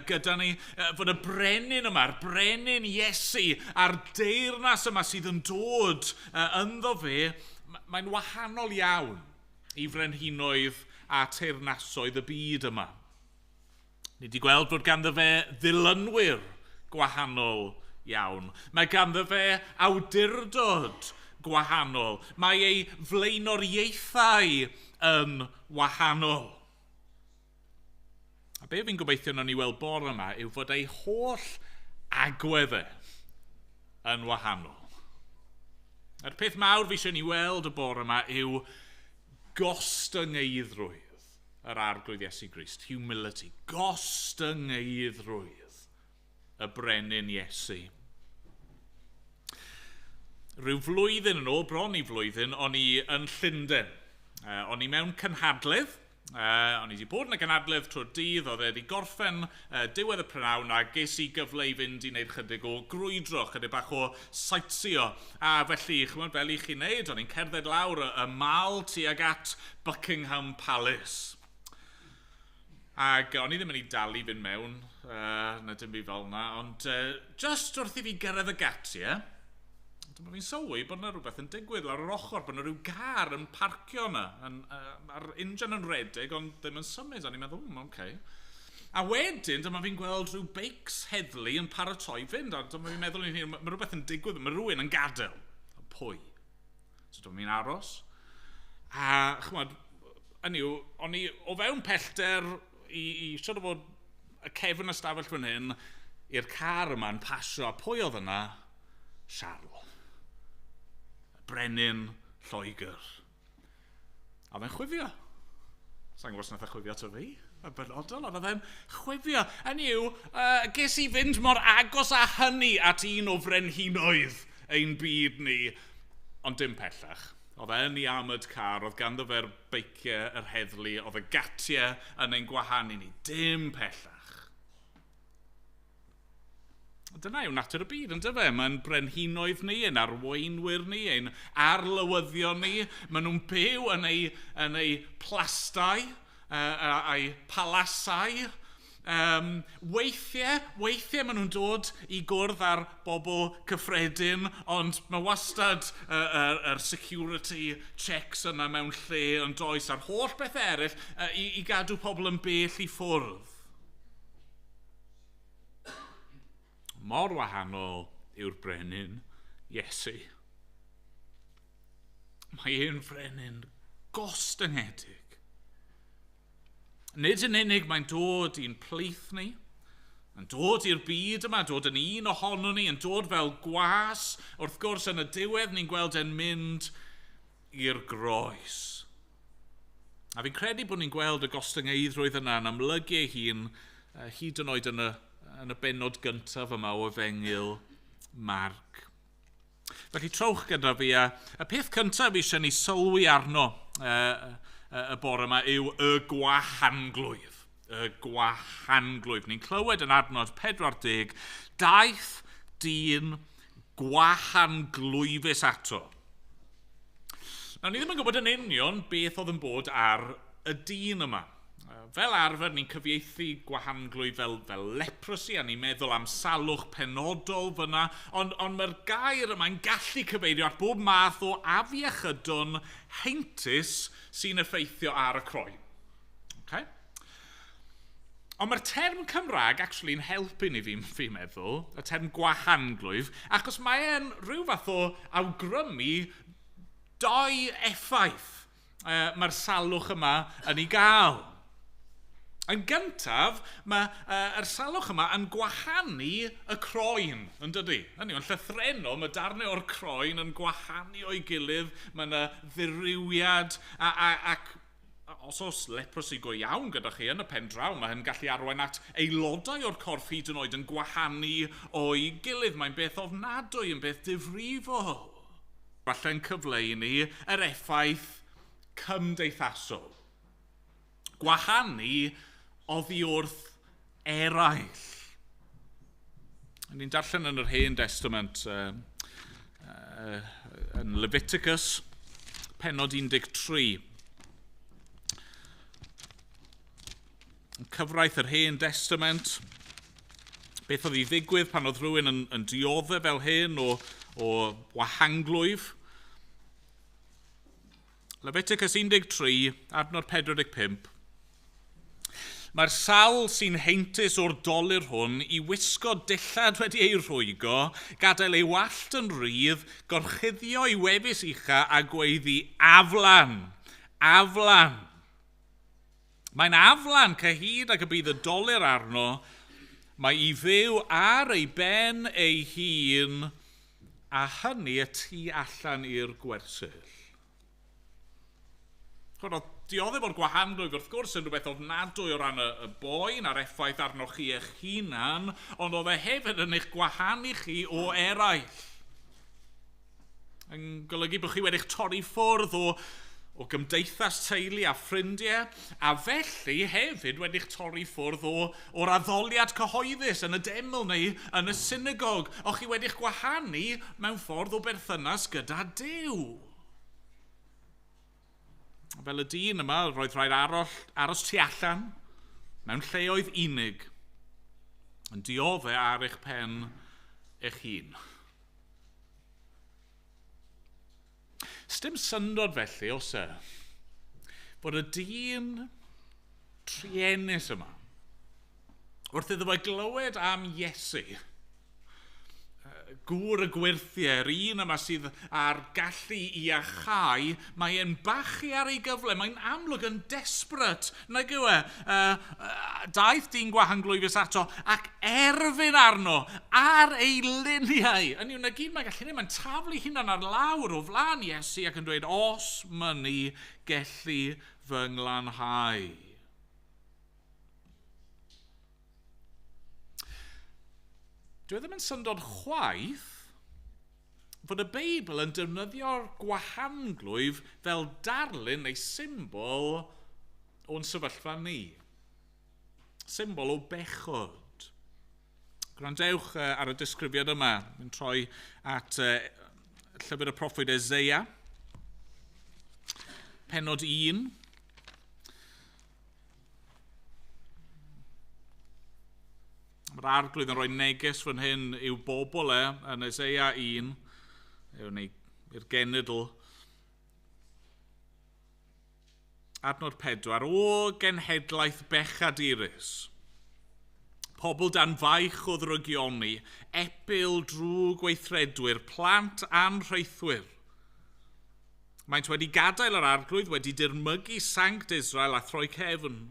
gyda ni, fod y brenin yma, yr brenin Iesu, a'r deyrnas yma sydd yn dod ynddo fe, mae'n wahanol iawn i frenhinoedd a teyrnasoedd y byd yma. Ni wedi gweld fod ganddo fe ddilynwyr gwahanol iawn. Mae ganddo fe awdurdod gwahanol. Mae ei flaenoriaethau yn wahanol. A be fi'n gobeithio nawn ni weld bore yma yw fod ei holl agweddau yn wahanol. A'r peth mawr fi eisiau ni weld y bore yma yw gostyngeiddrwydd yr Arglwydd Iesu Grist. Humility. Gostyngeiddrwydd y brenin Iesu. Rhyw flwyddyn yn ôl, bron i flwyddyn, o'n i yn Llundain. O'n i mewn cynhadledd. O'n i wedi bod yn y gynhadledd trwy'r dydd, oedd e wedi gorffen diwedd y prynhawn, a ges i gyfle i fynd i wneud chydig o grwydro, chydig bach o sightsio. A felly, chymod, fel i chi wneud, o'n i'n cerdded lawr y mall tuag at Buckingham Palace. Ac o'n i ddim yn ei dal i fynd mewn, na dim byd fel yna, ond just wrth i fi gyrraedd y gatiau, dyma fi'n sylwi bod yna rhywbeth yn digwydd lawr yr ochr, bod yna rhyw gar yn parcio yna, a'r injan yn redeg, ond ddim yn symud, o'n i'n meddwl, okay. A wedyn, dyma fi'n gweld rhyw beics heddlu yn paratoi fynd, a dyma fi'n meddwl, mae rhywbeth yn digwydd, mae rhywun yn gadael. A pwy? So dyma fi'n aros. A, chymod, hynny yw, o'n i o fewn pellter i siŵr o fod y cefn ystafell fan hyn, i'r car yma'n pasio, a pwy oedd yna? Siarl. Brenin Lloegr. A fe'n chwifio. Sa'n gwybod os nath e chwifio ato fi, yn benodol, ond oedd e'n chwifio. Hynny yw, ges i fynd mor agos â hynny at un o frenhinoedd ein byd ni, ond dim pellach. Oedd e yn ei armoured car, oedd ganddo fe'r beiciau, yr heddlu, oedd y gatiau yn ein gwahanu ni, dim pellach. Dyna yw natur y byd, yn dyfe? Mae'n brenhinoedd ni, ein arweinwyr ni, ein arlywyddion ni. Maen nhw'n byw yn eu plastai, a'u palasau. Weithiau maen nhw'n dod i gwrdd â'r bobl cyffredin, ond mae wastad yr security checks yna mewn lle yn does, a'r holl beth eraill i gadw pobl yn bell i ffwrdd. Mor wahanol yw'r brenin Iesu. Mae e'n frenin gostyngedig. Nid yn unig mae'n dod i'n plith ni, yn dod i'r byd yma, dod yn un ohono ni, yn dod fel gwas. Wrth gwrs, yn y diwedd ni'n gweld e'n mynd i'r groes. A fi'n credu bod ni'n gweld y gostyngeiddrwydd yna yn amlygu ei hun hyd yn oed yn y bennod gyntaf yma o Efengyl Marc. Felly trowch gyda fi, a y peth cyntaf eisiau ni sylwi arno y bore yma yw y gwahanglwyf. Y gwahanglwyf. Ni'n clywed yn adnod 40, daeth dyn gwahanglwyfus ato. Nawr, ni ddim yn gwybod yn union beth oedd yn bod ar y dyn yma. Fel arfer, ni'n cyfieithu gwahanglwyf fel leprosy, a ni'n meddwl am salwch penodol fyna, ond mae'r gair yma'n gallu cyfeirio at bob math o afiechydon heintus sy'n effeithio ar y croen. Okay? Ond mae'r term Cymraeg actually'n helpu ni, fi'n fi meddwl, y term gwahanglwyf, achos mae e'n rhyw fath o awgrymu dou effaith mae'r salwch yma yn ei gael. Yn gyntaf, mae yr salwch yma yn gwahanu y croen, yn dydy? Hynny yw, yn llythrennol, mae darnau o'r croen yn gwahanu o'i gilydd, mae yna ddirywiad, a, a, ac os oes leprosy go iawn gyda chi yn y pen draw, mae hyn gallu arwain at aelodau o'r corff hyd yn oed yn gwahanu o'i gilydd. Mae'n beth ofnadwy, yn beth difrifol. Falle'n cyfleu i ni yr effaith cymdeithasol. Gwahanu oddi wrth eraill. Ni'n darllen yn yr Hen Testament yn Leviticus, pennod 13. Cyfraith yr Hen Testament, beth oedd i ddigwydd pan oedd rhywun yn dioddef fel hyn o wahanglwyf. Leviticus 13, adnod 45. Mae'r sawl sy'n heintus o'r dolur hwn i wisgo dillad wedi ei rhwygo, gadael ei wallt yn rhydd, gorchuddio ei wefus ucha a gweiddi aflan, aflan. Mae'n aflan cyhyd ag y bydd y dolur arno, mae i fyw ar ei ben ei hun, a hynny y tu allan i'r gwersyll. Chwrdd, dioddef o'r gwahanglwyf wrth gwrs yn rhywbeth ofnadwy o ran y boen a'r effaith arnoch chi eich hunan, ond oedd e hefyd yn eich gwahanu chi o eraill. Yn golygu bod chi wedi'ch torri ffwrdd o gymdeithas teulu a ffrindiau, a felly hefyd wedi'ch torri ffwrdd o'r addoliad cyhoeddus yn y deml neu yn y synagog. O'ch chi wedi'ch gwahanu mewn ffordd o berthynas gyda Duw. Fel y dyn yma, roedd rhaid aros tu allan, mewn lleoedd unig, yn dioddef ar eich pen eich hun. Sdim syndod felly, oes e, bod y dyn truenus yma, wrth iddo fe glywed am Iesu, gŵr y gwyrthiau, yr un yma sydd â'r gallu i iachau, mae e'n bachu ar ei gyfle, mae'n amlwg yn desperate, nag yw e? Daeth dyn gwahanglwyfus ato ac erfyn arno ar ei liniau. Yn yw, na gyd mae'n gallu gwneud, mae'n taflu hunan ar lawr o flaen Iesu ac yn dweud, os mynni gellu fy nglanhau. Dwi ddim yn syndod chwaith fod y Beibl yn defnyddio'r gwahanglwyf fel darlun neu symbol o'n sefyllfa ni. Symbol o bechod. Gwrandewch ar y disgrifiad yma. Yn troi at llyfr y proffwyd Eseia, pennod 1. Mae'r arglwydd yn rhoi neges fan hyn i'w bobl e, yn Eseia 1, neu i'r genedl. Adnod 4, o genhedlaeth bechadurus, pobl dan faich o ddrygioni, epil drwg gweithredwyr, plant anrheithwyr. Maent wedi gadael yr arglwydd, wedi dirmygu Sanct Israel a throi cefn.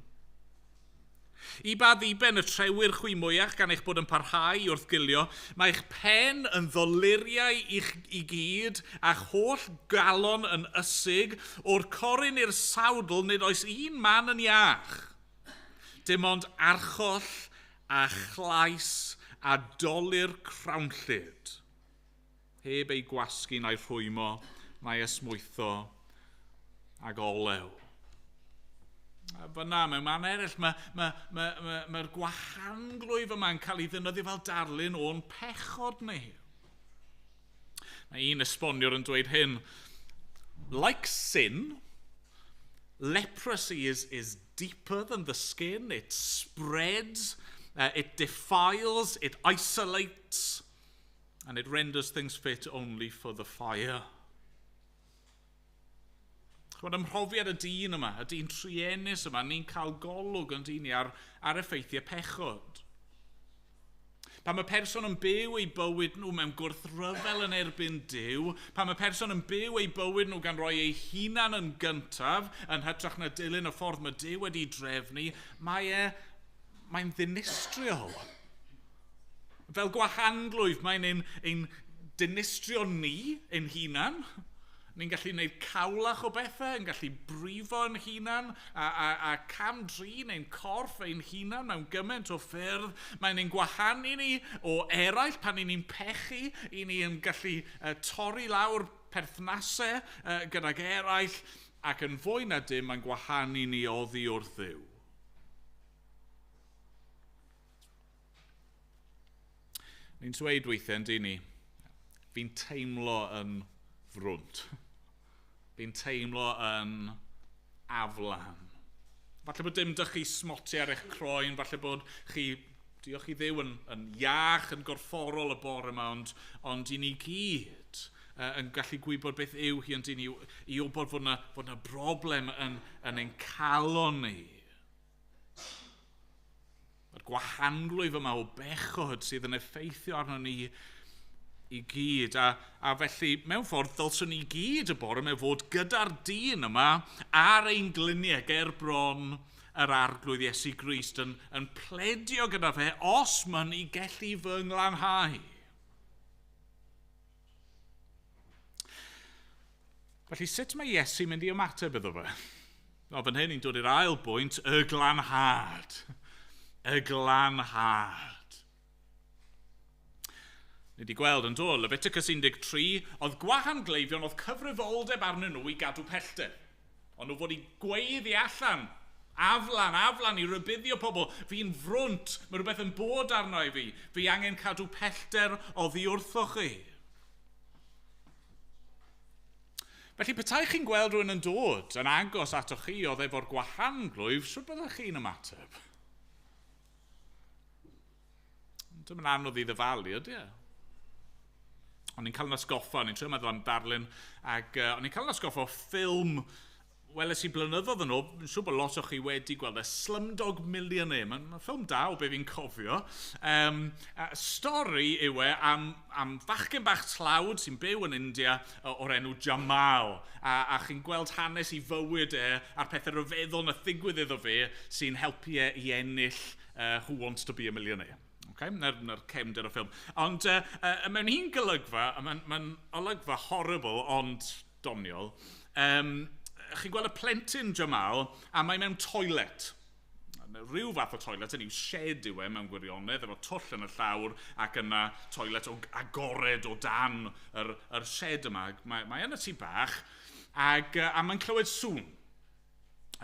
I ba ddiben y trewyr chwi mwyach gan eich bod yn parhau wrth gilio, mae eich pen yn ddoluriau i gyd a'ch holl galon yn ysig, o'r corun i'r sawdl nid oes un man yn iach. Dim ond archoll a chlais a dolur crawnllyd. Heb ei gwasgu na'i rhwymo, na'i esmwytho ag olew. A fyna, mewn man eraill, mae'r gwahanglwyf yma'n cael ei ddefnyddio fel darlun o'n pechod ni. Mae un esboniwr yn dweud hyn, like sin, leprosy is deeper than the skin, it spreads, it defiles, it isolates, and it renders things fit only for the fire. Chymod, ym mhrofiad y dyn yma, y dyn truenus yma, ni'n cael golwg yn dyn ni ar effeithiau pechod. Pan mae person yn byw eu bywyd nhw mewn gwrthryfel yn erbyn Duw, pan mae person yn byw eu bywyd nhw gan roi eu hunan yn gyntaf, yn hytrach na dilyn y ffordd mae Duw wedi drefnu, mae'n ddinistriol. Fel gwahanglwyf, mae'n ein dinistrio ni, ein hunan. Ni'n gallu gwneud cawlach o bethau, yn gallu brifo ein hunan a cam-drin ein corff ein hunan mewn gymaint o ffyrdd. Mae'n ein gwahanu ni o eraill pan ni'n pechu, i ni yn gallu torri lawr perthnasau gydag eraill, ac yn fwy na dim mae'n gwahanu ni oddi wrth Dduw. Ni'n dweud weithiau, yn dyn ni, fi'n teimlo yn frwnt. Fi'n teimlo yn aflan. Falle bod dim dych chi smotiau ar eich croen, falle bod chi, diolch i Dduw, yn iach, yn gorfforol y bore yma, ond i ni gyd yn gallu gwybod beth yw hi, ond i ni i wybod fod na broblem yn ein calon ni. Mae'r gwahanglwyf yma o bechod sydd yn effeithio arno ni i gyd. A felly, mewn ffordd, ddylswn ni gyd y bore mewn fod gyda'r dyn yma ar ein gliniau ger bron yr Arglwydd Iesu Grist yn pledio gyda fe os mae'n i gellu fy nglanhau. Felly, sut mae Iesu mynd i ymateb iddo fe? O, fan hyn ni'n dod i'r ail bwynt, y glanhad. Y glanhad. Ni wedi gweld yn dod, Leviticus 13, oedd gwahangleifion, oedd cyfrifoldeb arnyn nhw i gadw pellter. Ond nhw fod i gweiddi allan, aflan, i rybuddio pobl. Fi'n frwnt, mae rhywbeth yn bod arno i fi. Fi angen cadw pellter oddi wrthoch chi. Felly, petai chi'n gweld rhywun yn dod yn agos atoch chi oedd efo'r gwahanglwyf, sut byddech chi'n ymateb? Dim yn anodd i ddyfalu, ydy e? O'n i'n cael yn atgoffa, o'n i'n trio meddwl am darlun, ac o'n i'n cael yn atgoffa o ffilm weles i blynyddoedd yn ôl, yn siŵr bod lot o chi wedi gweld y Slumdog Millionaire. Mae'n ffilm da o be fi'n cofio. Stori yw e am fachgen bach tlawd sy'n byw yn India o'r enw Jamal. A chi'n gweld hanes i fywyd e a'r pethau rhyfeddol na ddigwydd iddo fe sy'n helpu e i ennill Who Wants to be a Millionaire. Okay? Na'r cefndir o ffilm. Ond mewn un golygfa, mae'n olygfa horrible ond doniol, chi'n gweld y plentyn Jamal, a mae mewn toilet. Rhyw fath o toilet, yn yw shed yw e mewn gwirionedd, efo twll yn y llawr ac yna toilet agored o dan yr shed yma. Mae yn y tŷ bach, ac, a mae'n clywed sŵn.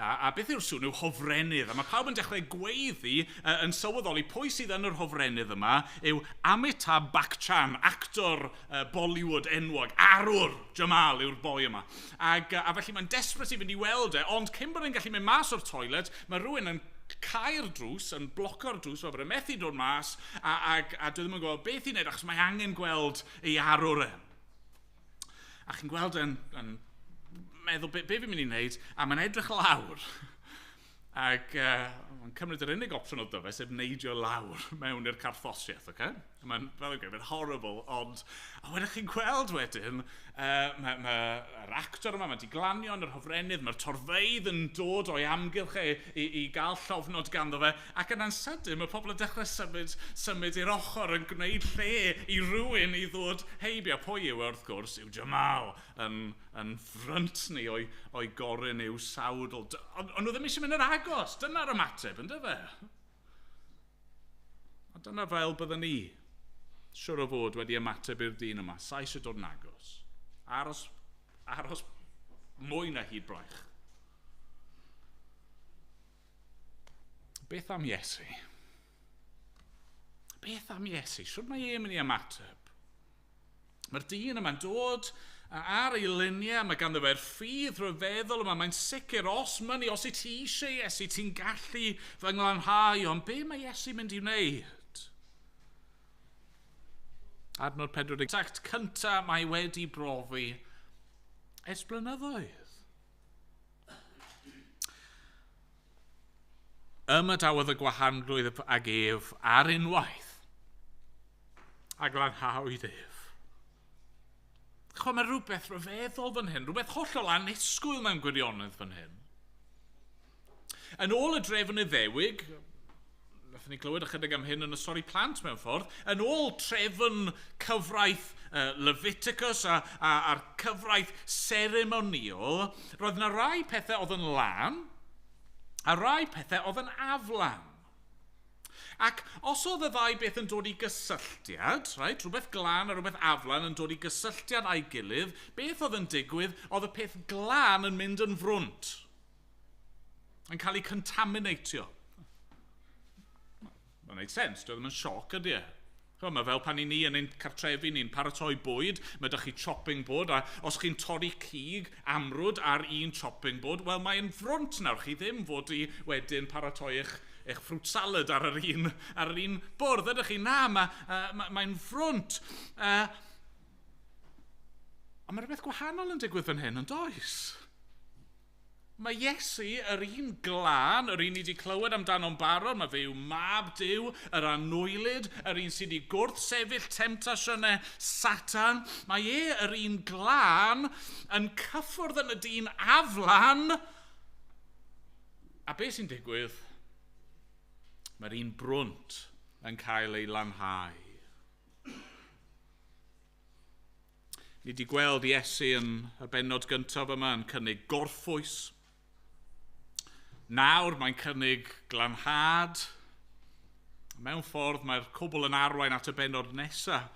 A beth yw'r sŵn yw hofrennydd. A mae pawb yn dechrau gweiddi yn sylweddoli pwy sydd yn yr hofrennydd yma yw Amitabh Bachchan, actor Bollywood enwog, arwr Jamal yw'r boi yma. A felly mae'n desperate i fynd i weld e, ond cyn bod e'n gallu mynd mas o'r toilet, mae rhywun yn cau'r drws, yn bloco'r drws, fel bod e'n methu dod mas, a dwi ddim yn gwybod beth i wneud, achos mae angen gweld ei arwr e. A chi'n gweld e'n meddwl be fi'n mynd i wneud, a mae'n edrych lawr. Ac mae'n cymryd yr unig opsiwn oedd dyfe, sef neidio lawr mewn i'r carthosiaeth, okay? Mae'n, fel yw'n gweud, horrible, ond... A wedyn chi'n gweld wedyn, mae'r actor yma, mae'n diglanio yn yr hofrennydd, mae'r torfeydd yn dod o'i amgylch e i gael llofnod ganddo fe, ac yna'n sydyn mae pobl yn dechrau symud i'r ochr yn gwneud lle i rywun i ddod heibio. Pwy yw e, wrth gwrs, yw Jamal yn ffrynt ni o'i goryn i'w sawdl. Ond nhw ddim eisiau mynd yn agos, dyna'r ymateb, ynddo fe? A dyna fel byddwn ni, siwr o fod wedi ymateb i'r dyn yma. Sa eisiau dod yn agos. Aros mwy na hyd braich. Beth am Iesu? Beth am Iesu? Sut mae e'n mynd i ymateb? Mae'r dyn yma'n dod ar ei luniau, mae ganddo fe'r ffydd rhyfeddol yma, mae'n sicr, os mynnu, os i ti eisiau Iesu, ti'n gallu fy nglanhau, ond be mae Iesu mynd i wneud? Adnod 40. Act cyntaf mae wedi brofi ers blynyddoedd. Ymadawodd y gwahanglwydd ag ef ar unwaith, a glanhawyd ef. Chwa, mae rhywbeth rhyfeddol fan hyn, rhywbeth hollol annisgwyl mewn gwirionedd fan hyn. Yn ôl y drefn Iddewig, nathon ni glywed ychydig am hyn yn y stori plant mewn ffordd, yn ôl trefn cyfraith Leviticus a, a, a'r cyfraith seremoniol, roedd yna rai pethau oedd yn lân a rai pethau oedd yn aflan. Ac os oedd y ddau beth yn dod i gysylltiad, right, rhywbeth glân a rhywbeth aflan yn dod i gysylltiad â'i gilydd, beth oedd yn digwydd? Oedd y peth glân yn mynd yn frwnt. Yn cael ei contaminatio. Mae'n gwneud sens, dwi ddim yn sioc ydy e. Chymod, mae fel pan i ni yn ein cartrefi ni'n paratoi bwyd, mae ydych chi chopping board, a os chi'n torri cig amrwd ar un chopping board, wel mae'n frwnt nawr, chi ddim fod i wedyn paratoi eich, eich fruit salad ar yr un, ar yr un bwrdd, ydych chi? Na, mae'n ma, ma, mae frwnt. Ond mae rhywbeth gwahanol yn digwydd fan hyn, yn does? Mae Iesu, yr un glân, yr un ni wedi clywed amdano'n barod, mae fe yw mab Duw, yr anwylyd, yr un sydd wedi gwrthsefyll temtasiynau Satan. Mae e, yr un glân, yn cyffwrdd yn y dyn aflan. A beth sy'n digwydd? Mae'r un brwnt yn cael ei lanhau. Ni wedi gweld Iesu yn y bennod gyntaf yma yn cynnig gorffwys. Nawr mae'n cynnig glanhad. Mewn ffordd mae'r cwbl yn arwain at y bennod nesaf,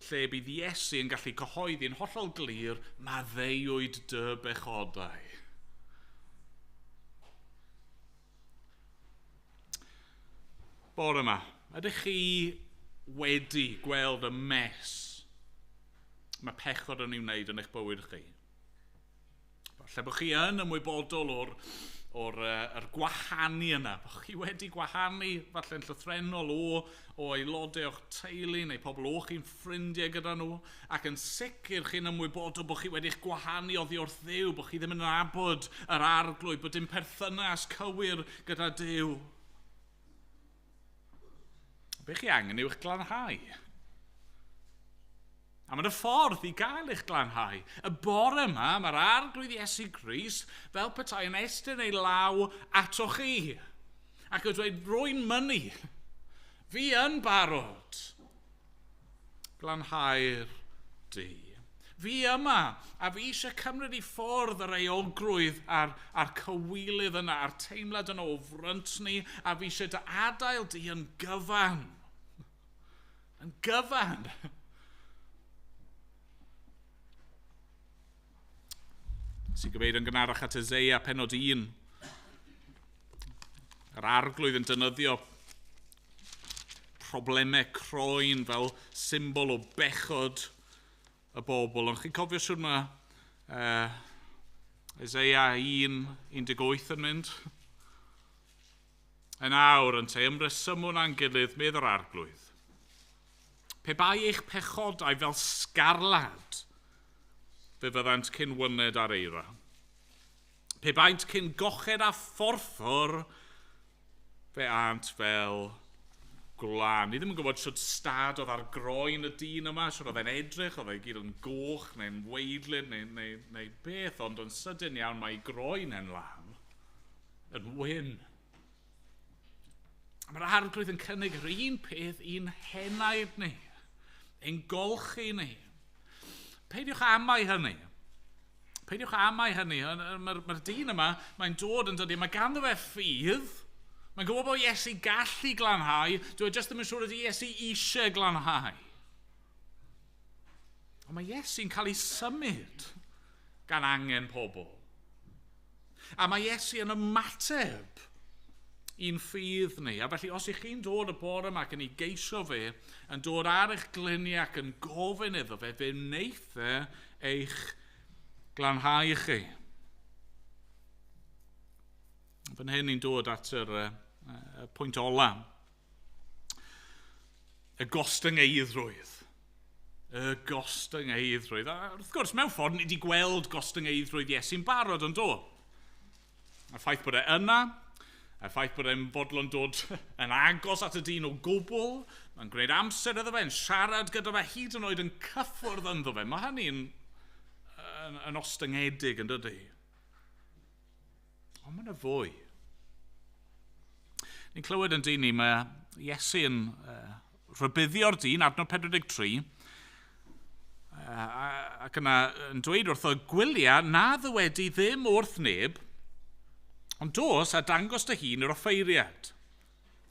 lle bydd Iesu yn gallu cyhoeddi'n hollol glir, maddeuwyd dy bechodau. Bore yma, ydych chi wedi gweld y mess mae pechod yn ei wneud yn eich bywyd chi? Falle bod chi yn ymwybodol o'r, or, er gwahanu yna, bod chi wedi gwahanu falle'n llythrennol o, o aelodau o'ch teulu neu pobl o'ch chi'n ffrindiau gyda nhw, ac yn sicr chi'n ymwybodol bod chi wedi'ch gwahanu oddi wrth Dduw, bod chi ddim yn nabod yr arglwydd, bod dim perthynas cywir gyda Duw. Be chi angen yw eich glanhau. A mae'n y ffordd i gael eich glanhau. Y bore yma, mae'r arglwydd Iesu Grist fel petai yn estyn ei law atoch chi. Ac yn dweud, rwy'n mynnu. Fi yn barod. Glanhau'r du. Fi yma, a fi eisiau cymryd i ffwrdd yr euogrwydd a'r, a'r cywilydd yna, a'r teimlad yna o fryntni, a fi eisiau dy adael di yn gyfan. Yn gyfan. Sy'n gyfeirio yn gynharach at Eseia pennod 1. Yr arglwydd yn defnyddio problemau croen fel symbol o bechod y bobl. Ond chi'n cofio siwr mae Eseia 1, 18 yn mynd? Yn awr, yn te, ymresymwn â'n gilydd, medd yr arglwydd. Pe bai eich pechodau fel sgarlad, fe fyddant cyn wyned ar eira. Pe baent cyn goched a phorffor, fe ânt fel gwlân. Ni ddim yn gwybod sut stad oedd ar groen y dyn yma, sut oedd e'n edrych, oedd e gyd yn goch neu'n weidlyd neu, neu, neu beth, ond yn sydyn iawn mae ei groen e'n lan, yn wyn. A mae'r arglwydd yn cynnig yr un peth i'n henaid ni, ein golchi ni. Peidiwch amau hynny. Peidiwch amau hynny. Mae'r mae dyn yma, mae'n dod yn dydy, mae ganddo fe ffydd, mae'n gwybod bod Iesu gallu glanhau, dwi e jyst ddim yn siŵr ydy Iesu eisiau glanhau. Ond mae Iesu'n cael ei symud gan angen pobl. A mae Iesu yn ymateb i'n ffydd ni. A felly, os ych chi'n dod y bore yma ac yn ei geisio fe, yn dod ar eich gliniau ac yn gofyn iddo fe, fe wneith e eich glanhau chi. Fan hyn ni'n dod at yr y pwynt ola. Y gostyngeiddrwydd. Y gostyngeiddrwydd. A wrth gwrs, mewn ffordd, ni wedi gweld gostyngeiddrwydd Iesu'n barod yn do. Y ffaith bod e yna, Y ffaith bod e'n fodlon dod yn agos at y dyn o gwbl, mae'n gwneud amser iddo fe, yn siarad gyda fe, hyd yn oed yn cyffwrdd ynddo fe. Mae hynny'n yn ostyngedig, yn dydy? Ond mae yna fwy. Ni'n clywed yn dyn ni, mae Iesu yn rhybuddio'r dyn, adnod 43, ac yna yn dweud wrtho, gwylia na ddywedi ddim wrth neb, ond dos a dangos dy hun i'r offeiriad,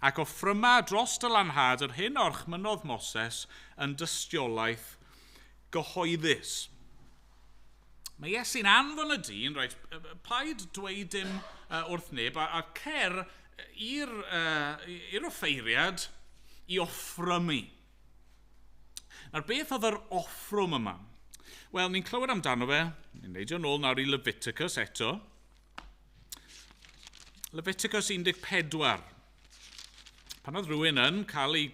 ac offryma dros dy lanhad yr hyn orchmynodd Moses yn dystiolaeth gyhoeddus. Mae Iesu'n anfon y dyn, reit, paid dweud dim wrth neb, a cer i'r offeiriad i offrymu. Nawr, beth oedd yr offrwm yma? Wel, ni'n clywed amdano fe, ni'n neidio nôl nawr i Leviticus eto. Leviticus 14. Pan oedd rhywun yn cael ei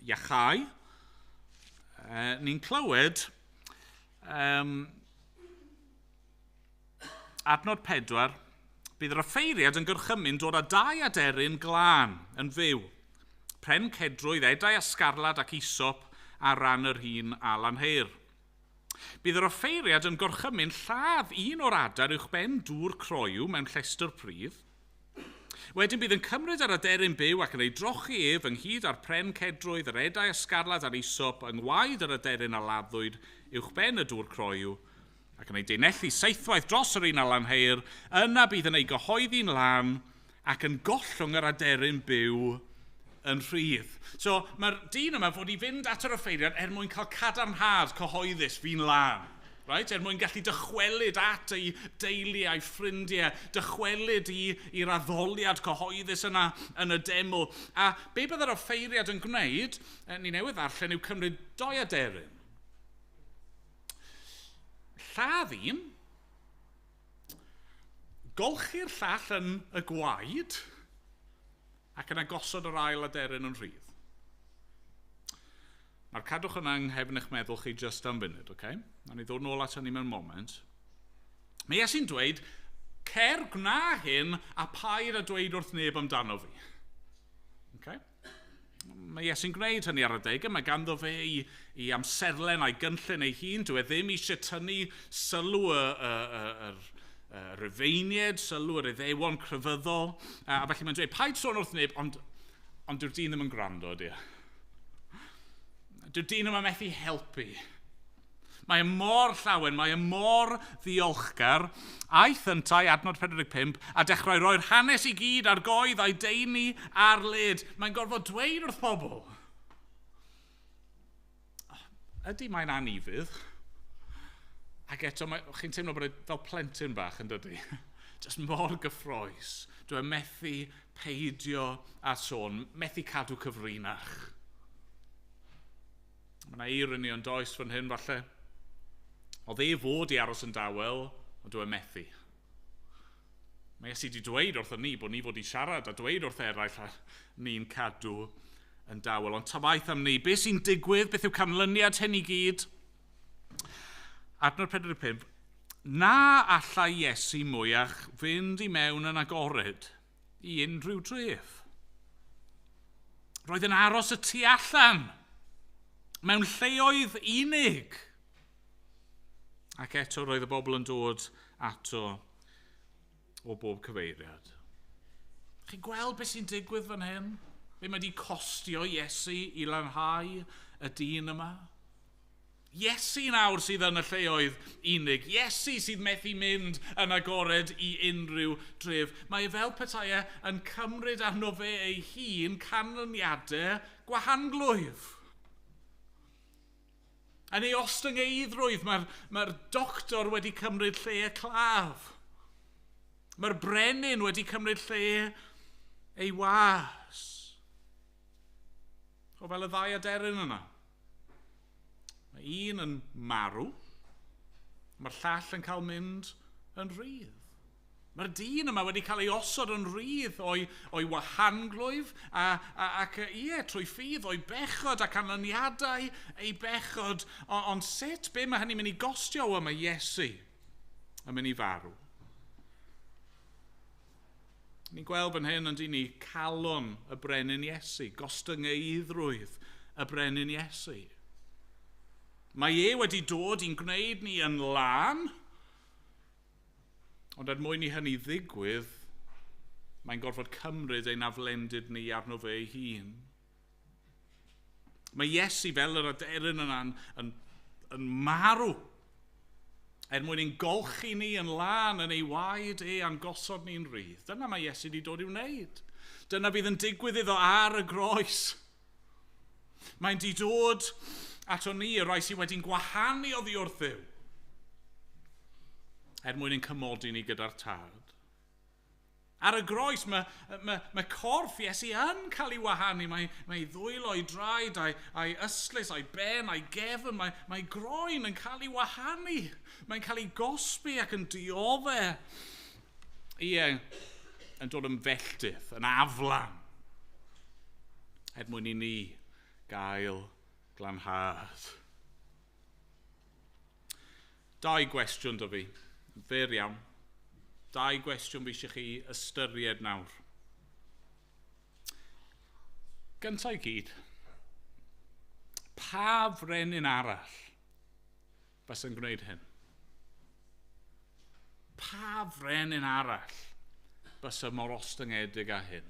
iachau, ni'n clywed adnod 4, bydd yr offeiriad yn gorchymyn dod â dau aderyn glân yn fyw, pren cedrwydd, edau a sgarlad ac isop ar ran yr hun a lanheir. Bydd yr offeiriad yn gorchymyn lladd un o'r adar uwchben dŵr croyw mewn llestr pridd. Wedyn bydd yn cymryd yr aderyn byw ac yn ei drochi ef ynghyd â'r pren cedrwydd, yr edau a sgarlad a'r isop, yng ngwaed yr aderyn a laddwyd uwchben y dŵr croyw, ac yn ei deunellu seithwaith dros yr un a lanheir, yna bydd yn ei gyhoeddi'n lan ac yn gollwng yr aderyn byw yn rhydd. So mae'r dyn yma fod i fynd at yr offeiriad er mwyn cael cadarnhad cyhoeddus, fi'n lân. Right? Er mwyn gallu dychwelyd at ei deulu a'i ffrindiau, dychwelyd i'r addoliad cyhoeddus yna yn y deml. A be byddai'r offeiriad yn gwneud, ni newydd ddarllen, yw cymryd dou aderyn. Lladd un, golchi'r llall yn y gwaed, ac yna gosod yr ail aderyn yn rhydd. Nawr cadwch yna yng nghefn eich meddwl chi jyst am funud, oce? Okay? Nawn ni ddod nôl at hynny mewn moment. Mae Iesu'n dweud, cer gwna hyn a paid a dweud wrth neb amdano fi. Okay? Mae Iesu'n gwneud hynny ar adegau, mae ganddo fe i amserlen a'i gynllun ei hun. Dyw e ddim eisiau tynnu sylw y Rufeiniaid, sylw yr Iddewon crefyddol. A felly mae'n dweud, paid sôn wrth neb, ond dyw'r dyn ddim yn gwrando, ydy e. Dyw'r dyn yma methu helpu. Mae e mor llawen, mae e mor ddiolchgar. Aeth yntau, adnod 45, a dechrau roi'r hanes i gyd ar goedd a'i deini ar led. Mae'n gorfod dweud wrth pobl. Ydy mae'n anufudd? Ac eto, chi'n teimlo bod e fel plentyn bach yn dydy? Just mor gyffrous. Dwi methu peidio â sôn, methu cadw cyfrinach. Mae yna ironi yn does fan hyn falle. Oedd e fod i aros yn dawel, ond dwi methu. Mae Iesu wedi dweud wrthon ni bod ni fod i siarad a dweud wrth eraill a ni'n cadw yn dawel. Ond ta waeth am ni, beth sy'n digwydd, beth yw canlyniad hyn i gyd? Adnod 45, na allai Iesu mwyach fynd i mewn yn agored i unrhyw dref. Roedd yn aros y tu allan, mewn lleoedd unig. Ac eto roedd y bobl yn dod ato o bob cyfeiriad. Chi'n gweld beth sy'n digwydd fan hyn? Be mae wedi costio Iesu i lanhau y dyn yma? Iesu nawr sydd yn y lleoedd unig. Iesu sydd methu mynd yn agored i unrhyw dref. Mae e fel petai e yn cymryd arno fe ei hun canlyniadau gwahanglwyf. Yn ei ostyngeiddrwydd, mae'r doctor wedi cymryd lle y claf. Mae'r brenin wedi cymryd lle ei was. O fel y ddau aderyn yna. Mae un yn marw, mae'r llall yn cael mynd yn rhydd. Mae'r dyn yma wedi cael ei osod yn rhydd o'i wahanglwyf ac ie, trwy ffydd o'i bechod ac canlyniadau ei bechod. Ond sut, be mae hynny'n mynd i gostio? Wel, mae Iesu yn mynd i farw. Ni'n gweld fan hyn yn dyn ni calon y brenin Iesu, gostyngeiddrwydd y brenin Iesu. Mae e wedi dod i'n gwneud ni yn lân, ond er mwyn i hynny ddigwydd, mae'n gorfod cymryd ein aflendid ni arno fe ei hun. Mae Iesu fel yr aderyn yna yn marw er mwyn ein golchi ni yn lân yn ei waed e a'n gosod ni'n rhydd. Dyna mae Iesu wedi dod i'w wneud. Dyna fydd yn digwydd iddo ar y groes. Mae'n di dod ato ni, y rhai sydd wedi'n gwahanu oddi wrth Dduw, er mwyn ein cymodi ni gyda'r Tad. Ar y groes mae corff Iesu yn cael ei wahanu. Mae ddwylo, ei draed, a'i ystlys, a'i ben, a'i gefn. Mae groen yn cael ei wahanu. Mae'n cael ei gosbi ac yn diodde. Ie, yn dod yn felltith, yn aflan. Er mwyn i ni gael glanhad. Dau gwestiwn 'da fi, fyr iawn. Dau gwestiwn fi eisiau chi ystyried nawr. Gyntaf i gyd, pa frenin arall fysa'n gwneud hyn? Pa frenin arall fysa mor ostyngedig â hyn?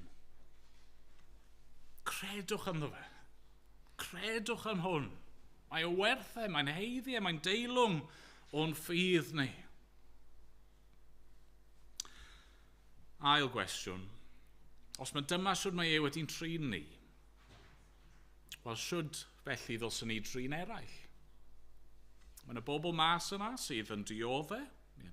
Credwch ynddo fe. Credwch yn hwn. Mae o werth e, mae'n haeddu e, mae'n deilwng o'n ffydd ni. Ail gwestiwn, os mae dyma shwd mae e wedi'n trin ni, wel shwd felly ddylswn ni drin eraill? Mae yna bobl mas yna sydd yn diodde,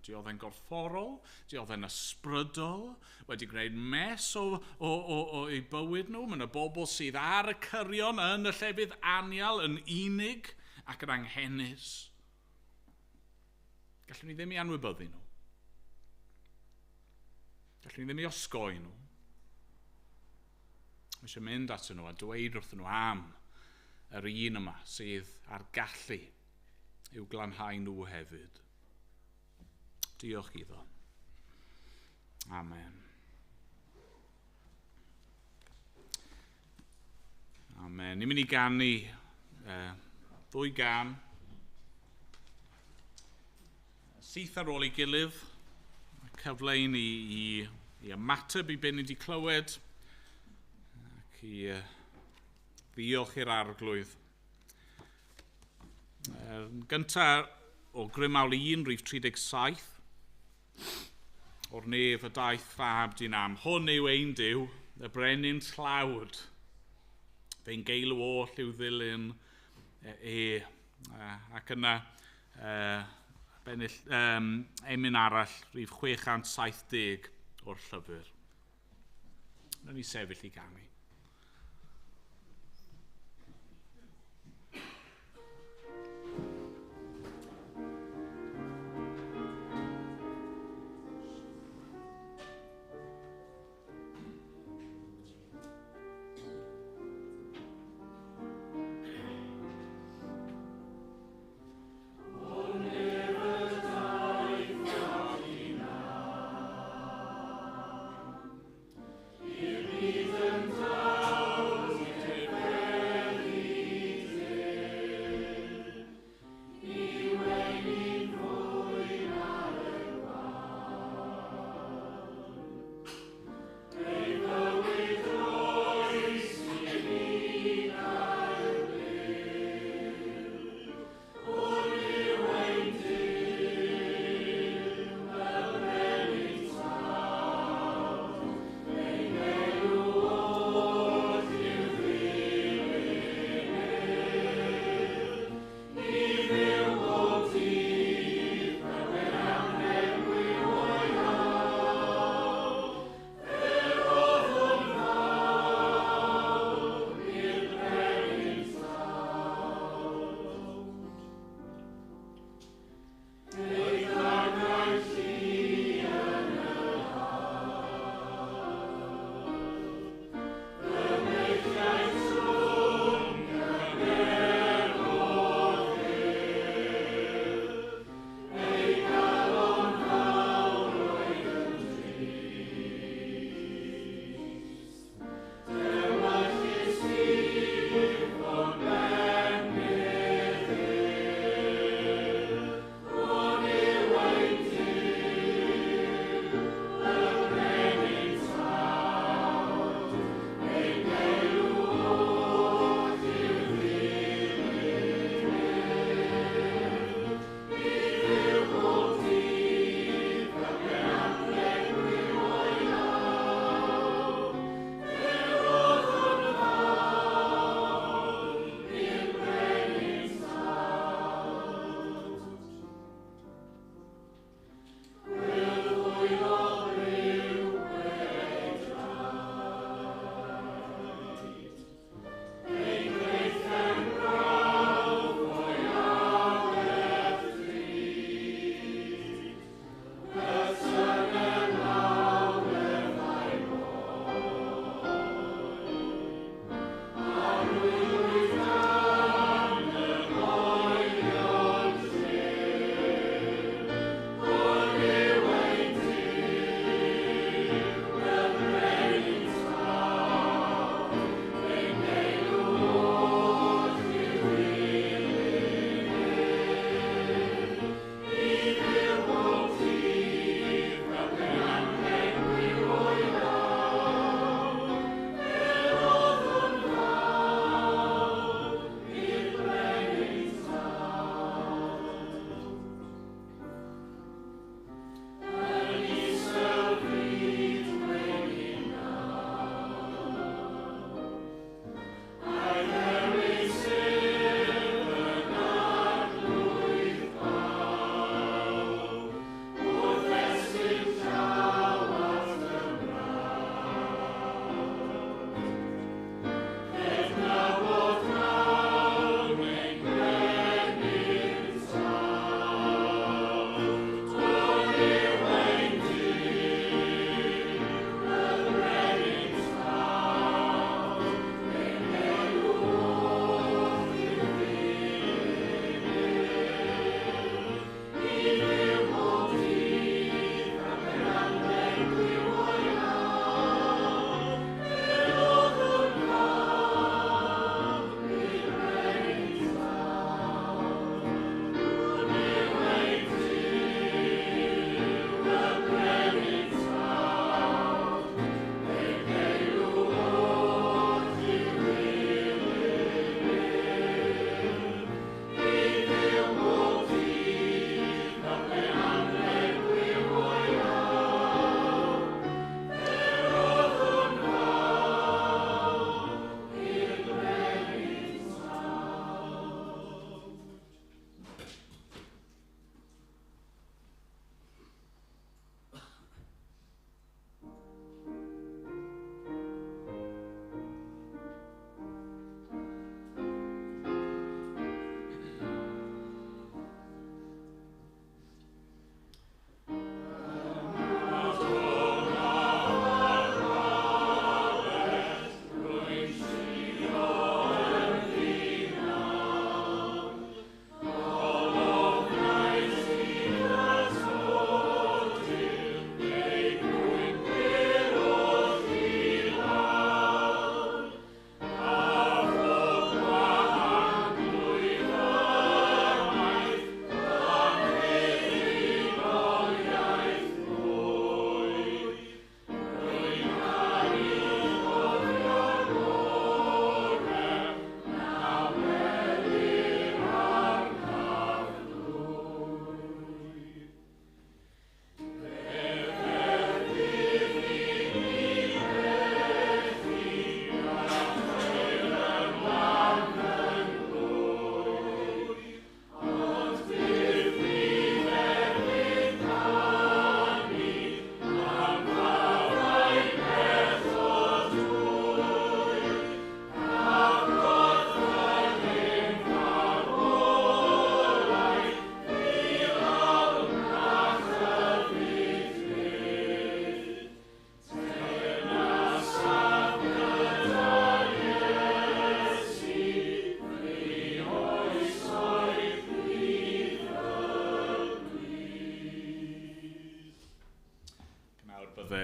dioddau'n gorfforol, dioddau'n ysbrydol, wedi gwneud mess o eu bywyd nhw. Mae yna bobl sydd ar y cyrion yn y llefydd anial yn unig ac yn anghenus. Gallwn ni ddim i anwybyddu nhw. Gallwn ni ddim i osgoi nhw. Mae eisiau mynd atyn nhw a dweud wrthyn nhw am yr un yma sydd ar gallu i'w glanhau nhw hefyd. Diolch iddo. Amen. Amen. Ni'n mynd i ganu ddwy gan. Syth ar ôl ei gilydd. Cyfle i ni i ymateb i be ni wedi clywed ac i ddiolch i'r Arglwydd. Gyntaf o Grymawl 1, rhif 37, o'r nef y daeth fab dyn am. Hwn yw ein Duw, y brenin tlawd. Fe'n geilw oll i'w ddilyn e. Ac yna emyn arall, rhif 670 o'r llyfr. Nawn ni sefyll i ganu. Even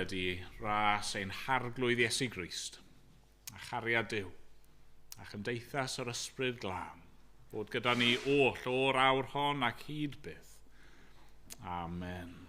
Boed i ras ein Harglwydd Iesu Grist, a chariad Duw, a chymdeithas yr Ysbryd Glân, fod gyda ni oll o'r awr hon ac hyd byth. Amen.